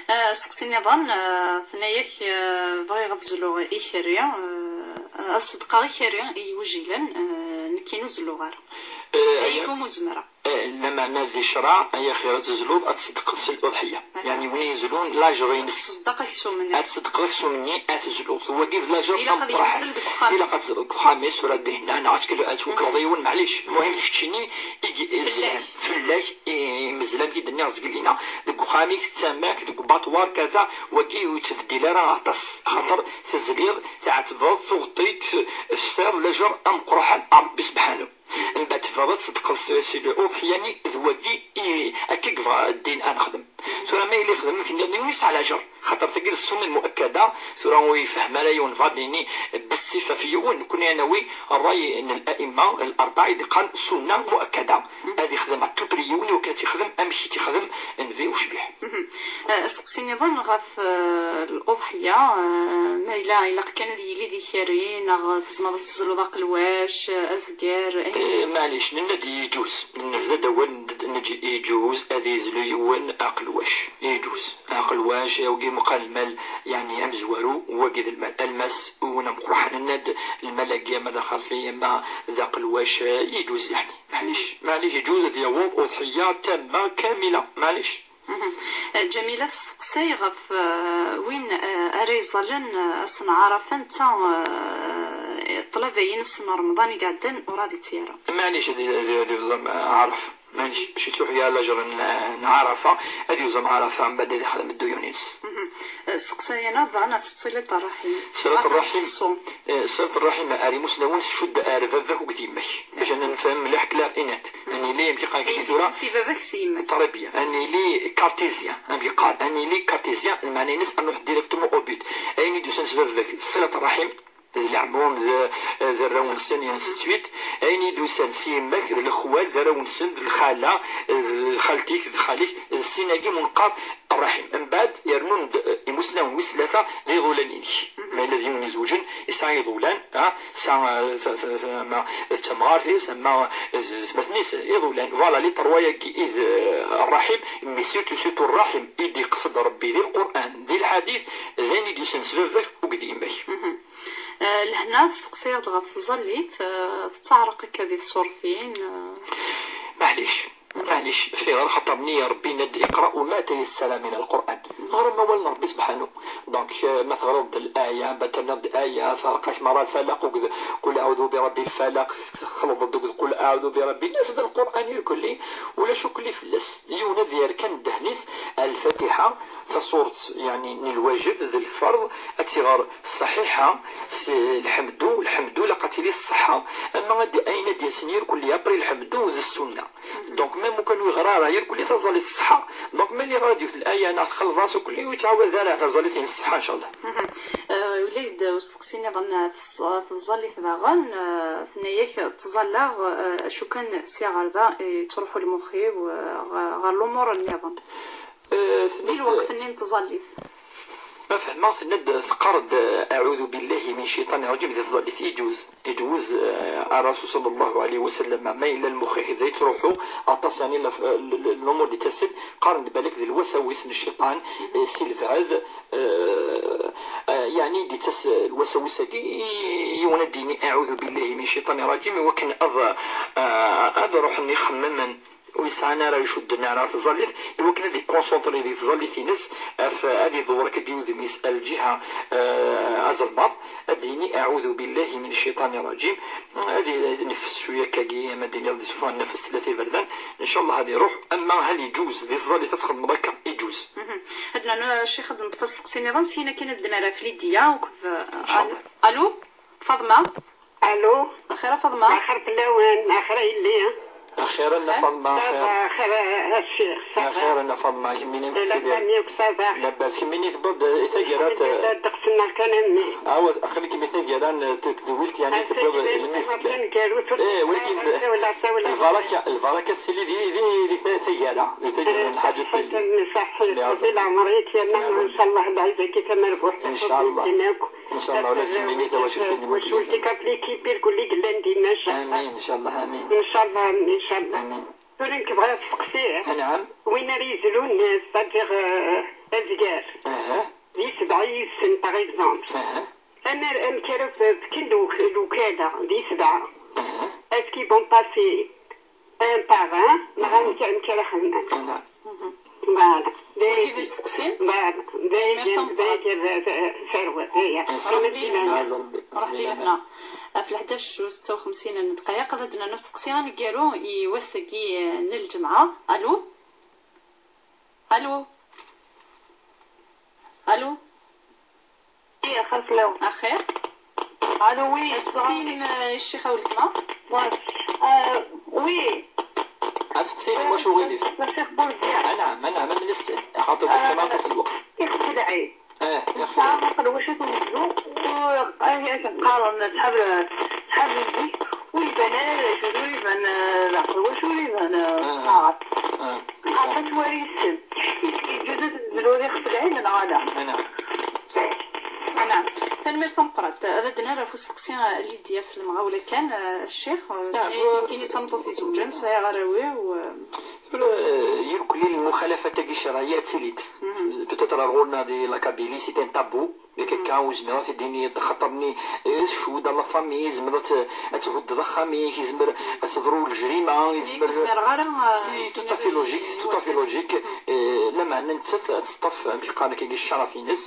Eh, aseqsi nniḍen, eh, tenna-yak, eh, bɣiɣ ad zluɣ ikerri, eh, ad ṣeddqeɣ ikerri i igujilen, eh, nekkini ur zelluɣ ara. Eh, ay gum ur zemreɣ. Eh, lameɛna di ccreɛ, ay axir ad tezluḍ, ad tṣeddqeḍ s l'uḍḥiyya. Yeɛni win yezlun lajer-ines. Ad tṣeddeq aksum-nni. Ad tṣeddqeḍ aksum-nni, ad tezluḍ. Wagi d lajer d ameqqran. Ilaq ad yezlu deg uxxam-is. Ilaq ad tezluḍ deg uxxam-is, tura ad d-hennan, ad tkellem, ad twekleḍ yiwen, maɛlic. Muhim d keččini i yezlan fell-ak, i, i meẓlam i d-nniɣ zgelina. Deg uxxam-ik, d tama-k, deg ubaṭwar, kada, wagi ur yettbeddil ara aṭas. Axaṭer tezliḍ, tɛettbeḍ, tuɣeḍ-t-id, tessiḍ lajer ameqqran a Ṛebbi sebḥanu. Mbeɛd tebɣiḍ ad tṣeddqeḍ s, s l'uḍḥiyya-nni, d wagi i, akka i yebɣa ddin ad nexdem. Tura ma yella yexdem amek nniḍen, yesɛa lajer. Xaṭer tagi d ṣṣumun mu'akkada, tura ur yefhem ara yiwen, bɣiɣ ad d-nini bessifa f yiwen, nekkni ad nawi ṛṛay n l'a'imma l'arbaɛ i d-iqqaren ṣṣunna mu'akkada. Ad yexdem à tout prix yiwen, iwakken ad t-yexdem amek i t-yexdem Nnbi ucbiḥ. Mhm. Eh, asteqsi nniḍen ɣef, eh, l'uḍḥiyya, eh, ma yella ilaq kan ad yili d ikerri, neɣ tzemreḍ ad tezluḍ aqelwac, eh, azger, eh? Eh, maɛlic, nenna-d yeǧuz. Nebda-d awal, n-, neǧ-, yeǧuz ad yezlu yiwen aqelwac. Yeǧuz. Aqelwac, wagi meqqar lmal, yeɛni amezwaru, wagi d lmal. Almas, win ameqqran, nenna-d lmal-agi, ama d axerfi, ama d aqelwac, eh, yeǧuz, yeɛni. Maɛlic, maɛlic, yeǧuz ad yaweḍ uḍḥiyya tamma kamila. Maɛlic. Mhm. Eh, Ǧamila testeqsay ɣef, eh, win, eh, ara iẓallen, eh, ass n Ɛarafa, netta, eh, ṭṭlaba-ines n Remḍan i iɛeddan ur ad itti ara. Maɛlic, ad, ad, ad yuẓam Ɛarafa. Maɛlic, bac ittuḥya lajer n, n Ɛarafa, ad yuẓam Ɛarafa, mbeɛd ad ixdem dduyun-ines. Mhm. Eh, testeqsay-aneɣ daɣen ɣef ṣṣilat ṛṛaḥim. Ṣṣilat ṛṛaḥim. Eh, ṣṣilat ṛṛaḥim ar imusnawen, tcudd ar baba-k akked yemma-k. Bac ad nefhem mliḥ, clair et net. Ad nili, amek i qqaren tura? Si baba-k, si yemma-k. Très bien. Ad nili cartésien, amek i qqaren. Ad nili cartésien, lmeɛna-ines ad nruḥ directement au but. Ayen i d-yusan s baba-k, ṣṣilat ṛṛaḥim, d leɛmum, d, d arraw-nsen, et ainsi de suite. Ayen i d-yusan s yemma-k, d lexwal, d arraw-nsen, d lxala, d xalti-k, d xali-k, d sin-agi mu neqqar ṛṛaḥim. Mbeɛd, yernu-d, eh, imusnawen wis tlata d iḍulan-inek. Ma yella d yiwen izewǧen, yesɛa iḍulan, ha? Yesɛa, eh, ta-, ta-, ta-, ama d tamɣart-is, ama d, d tmaten-is, iḍulan. Voilà, les trois-agi i d, eh, ṛṛaḥim, mais surtout, surtout ṛṛaḥim i d-iqsed Ṛebbi di Lqur'an, di lḥadit, d ayen i d-yusan s baba-k akked yemma-k. Mhm. Eh, lehna testeqsayeḍ ɣef tẓallit, eh, tettaɛreq akka di tṣurtin, eh. Maɛlic. Maɛlic, fiɣer xaṭer nni Ṛebbi yenna-d: اقرأوا ما تيسر من القرآن. Ɣrem awal n Ṛebbi sebḥanu. Donc, eh, ma teɣreḍ-d laya, mbeɛd terniḍ-d aya, teɛreq-ak merra Lfalaq akked قل أعوذ برب الفلق, texleḍ-d akked قل أعوذ برب الناس, d Lqur'an irkelli, ulac ukelli fell-as. Yiwen ad yerr kan ddehn-is ar Lfatiḥa, taṣurt, yeɛni, n lwajeb, d lferḍ, ad tt-iɣer ṣṣaḥiḥa, s lḥemdu, lḥemdu ilaq ad tili ṣṣeḥḥa, ama ad d- ayen ad d-yasen irkelli après lḥemdu d ssunna. Donc même ukan ur yeɣra ara irkelli taẓallit ṣṣeḥḥa, donc mali ɣad yut laya neɣ txelḍ-as ukelli ur yettɛawad ara taẓallit-ines ṣṣeḥḥa, ncallah. Ula-d usteqsi nniḍen ɣef tẓallit daɣen, tenna-yak ttẓallaɣ, acu kan sya ɣer da yettruḥu lmux-iw ɣer lumuṛ nniḍen. Di lweqt-nni n tẓallit. Ma fehmeɣ, tenna-d, teqqar-d, "Aɛudu billahi min cciṭani rajim" di tẓallit. Iǧuz, iǧuz, eh, Rasul sallallahu alayhi wa sallam, ma yella lmux-ik da yettruḥu aṭas, yani, la- l- l- lumuṛ d-ittasen, qqaren-d balak d lwasawis n cciṭan, eh, si lebɛed, eh, eh, yani, d-ittas lwasawis-agi, i- yiwen ad d-yini, "Aɛudu billahi min cciṭani rajim", i wakken ad, eh, ad ruḥen ixemmemen ur yesɛan ara icudden ara tẓallit, i wakken ad ikkonsenṭri di tẓallit-ines, ɣef ad iḍewwer akka deg wudem-is ar lǧiha, eh, azelmaḍ, ad d-yini, "Aɛudu billahi min cciṭani rajim", ad i- nefs cwiya akkagi, ama d-iniɣ di sufa nnefs tlata iberdan, ncallah ad iruḥ, ama hal iǧuz di tẓallit ad txedmeḍ akka, iǧuz. Ad nernu, a ccix, ad neṭṭef asteqsi nniḍen, syin akin ad d-nerr ɣef Lidya akked, eh, Ncallah. Alu? Faḍma? Alu? Axir a Faḍma? Axir fell-awen, axir a yelli. Axir a Nna Faḍma, ça axir. Va, axir a, a ccix, ça va. Axir a Nna Faḍma, kemmini la tettiliḍ? Famille, ça va. Labas, kemmini tewwiḍ-d i taggara t- Alhamdulillah, ddeqs-nneɣ kan a mmi. Awa, aql-ik mi taggara n tedwilt, yani tewwiḍ lmisk. Eh, walakin lbaraka, lbaraka tili di, di, di ta- taggara, di taggara n lḥaǧa tili. Saḥit, Rebbi leɛmer-ik, yerna ncallah lɛid-agi tamerbuḥt. Ncallah. Ncallah, ula d kemmini tawacult-nni. Twacult-ik ɣef l'équipe irkelli yellan dinna, ncallah. Amin, ncallah, amin. Ncallah, ncallah. Amin. Tura nekk bɣiɣ ad steqsiɣ. Anɛam. Win ara yezlun, c'est-à-dire, euh, azgar. Aha. Di sebɛa yid-sen, par exemple. Aha. Amer-, amek ara f- fken lwek- lwekala di sebɛa? Aha. Est-ce qu'ils vont passer un par un, neɣ amek, amek ara xedmen? Anɛam. Voilà. D ayen, d ayen, d ayen, d ayen, tarwa, d aya. Ruḥ di lehna. Ruḥ di lehna. Ɣef leḥdac u setta u xemsin n ddqayeq, ad d-nernu asteqsi aneggaru i wass-agi, eh, n lǧemɛa. Alu? Alu? Alu? Ih, axir fell-awen. Axir? Alu, oui. Asteqsi-inem, eh, ccix a weltma? Wa-, euh, oui. Asteqsi-inem, wacu ɣilif? Ccix Bourdieu. Anɛam, anɛam, am nessen, axaṭer d kama aṭas n lweqt. Ixef lɛid. Eh, ixef lɛid. Nesɛa aqelwac ad t-nezlu, u, ah, akken qqaren, ṣḥab, ṣḥab n zik, ur iban ara d acu, ur iban, eh, d aqelwac, ur iban, eh, taɣaṭ. Qqaren-as war yis-sen. Est-ce que yeǧǧuz ad nezlu ixef lɛid neɣ ala? Anɛam. Anɛam. Tanemmirt tameqqrant. Ad d-nerr ɣef usteqsi, eh, Lidya s lemɣawla kan, eh, ccix, eh, nekkini d tameṭṭut izewǧen, sɛiɣ arraw-iw, eh. Tura, eh, irkelli lmuxalafat-agi ccerɛiyya ad tilid. Peut-être ar ɣur-neɣ di la Kabylie, c'est un tabou. Yak akka, ur zmireɣ ad t-id-iniɣ, axaṭer-nni, eh, tcewwed la famille, yezmer ad tt- ad thuddeḍ axxam-ik, yezmer ad teḍru leǧrima, yezmer. Ur zmireɣ ara, eh, c'est tout à fait logique, c'est tout à fait logique. Eh, lameɛna nettat ad teṭṭef, amek qqaren akka, ccraf-ines,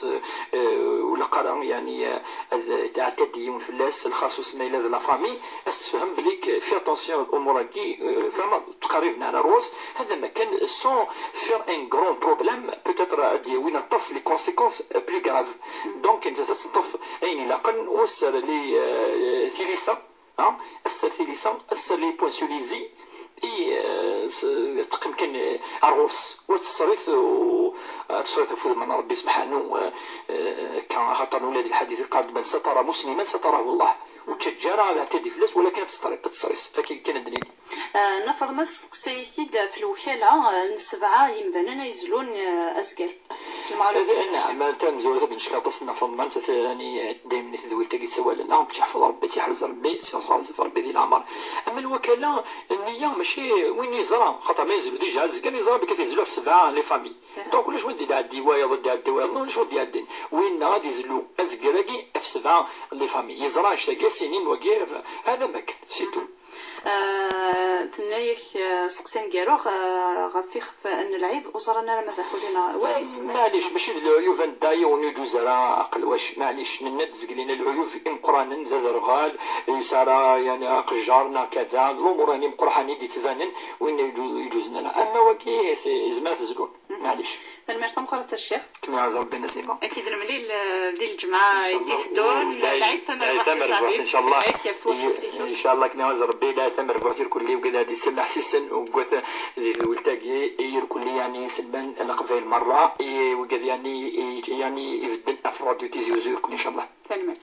eh, ur ilaq ara, yani, eh, ad tɛeddi yiwen fell-as, lxaṣus ma yella d la famille, ad tefhem belli que, fais attention, lumuṛ-agi, eh, fehmeḍ, ttqerriben ar ɣur-s, hada ma kan, sans faire un grand problème, peut-être ad d-yawi aṭas les conséquences, eh, plus graves. Donc, nettat ad teṭṭef ayen ilaqen, u ad tesser les, eh, tilisa, hein, ad tesser tilisa, ad tesser les points sur les i, i, eh, s- teqqim kan, eh, ar ɣur-s, u ad tesserit, u ad tesserit ɣef udem n Rebbi subḥanu, eh, eh, akka, axaṭer ula di lḥadis iqqar-d, "من ستر مسلما ستره الله." Ur ttaǧǧa ara ad iɛtadi fell-as, walakin ad tesserit, ad tesserit. Akka kan ad d-nini. Eh, Nna Faḍma testeqsa-yak-id ɣef lewkala, eh, n sebɛa yimdanen ay izlun, eh, azger. S lemɣawla kan. Anɛam, tamezwarut ad d-necnu aṭas n Nna Faḍma, nettat, yani, daymen i tedwilt-agi ssawalen, ah, ad tt-yeḥfeḍ Rebbi, ad tt-yeḥrez Rebbi, ad tt-yeḥrez Rebbi di leɛmer. Ama lewkala, nniya mačči win yeẓra, xaṭer ma yezlu déjà azger, yeẓra belli ad yezlu ɣef sebɛa les familles. Donc, ulac win d-iɛeddi wayeḍ, ad d-iɛeddi wayeḍ, ulac win d-iɛeddin. Winna ad izlu azger-agi ɣef sebɛa les familles. Yeẓra annect-agi, as-inin wagi, hada ma kan, c'est tout. Ah, tenna-yak, ah, seqsi aneggaru, ah, ɣef yixef n lɛid, ur ẓran ara ma d aḥuli neɣ waḥis. Maɛlic, mačči d leɛyub anda yiwen ur iǧuz ara aqelwac. Maɛlic, nenna-d zgelina leɛyub imeqqranen, d aderɣal, yesɛa ara, yani, aqejjar neɣ kada, d lumuṛ, yani, imeqqranen i d-yettbanen, win ur iǧu-, iǧuzen ara. Ama wagi, se-, zman ad zlun. Maɛlic. Tanemmirt tameqqrant a Ccix. Kem iɛaz Rebbi a Nasima. Ad t-id-nemlil, eh, di lǧemɛa i d-iteddun. Lɛid tamerbuḥt a Saɛdi. Incallah. Fell-ak, ɣef twacult-ik. Incallah, kem iɛaz Rebbi, lɛid tamerbuḥt irkelli, wigad ad d-isemmeḥ sisen, wigad di tedwilt-agi, irkelli, yani, iselman n Leqbayel merra, i wigad, yani, i, yani, ibedden ɣef Radio Tizi Uzzu irkelli, incallah. Tanemmirt.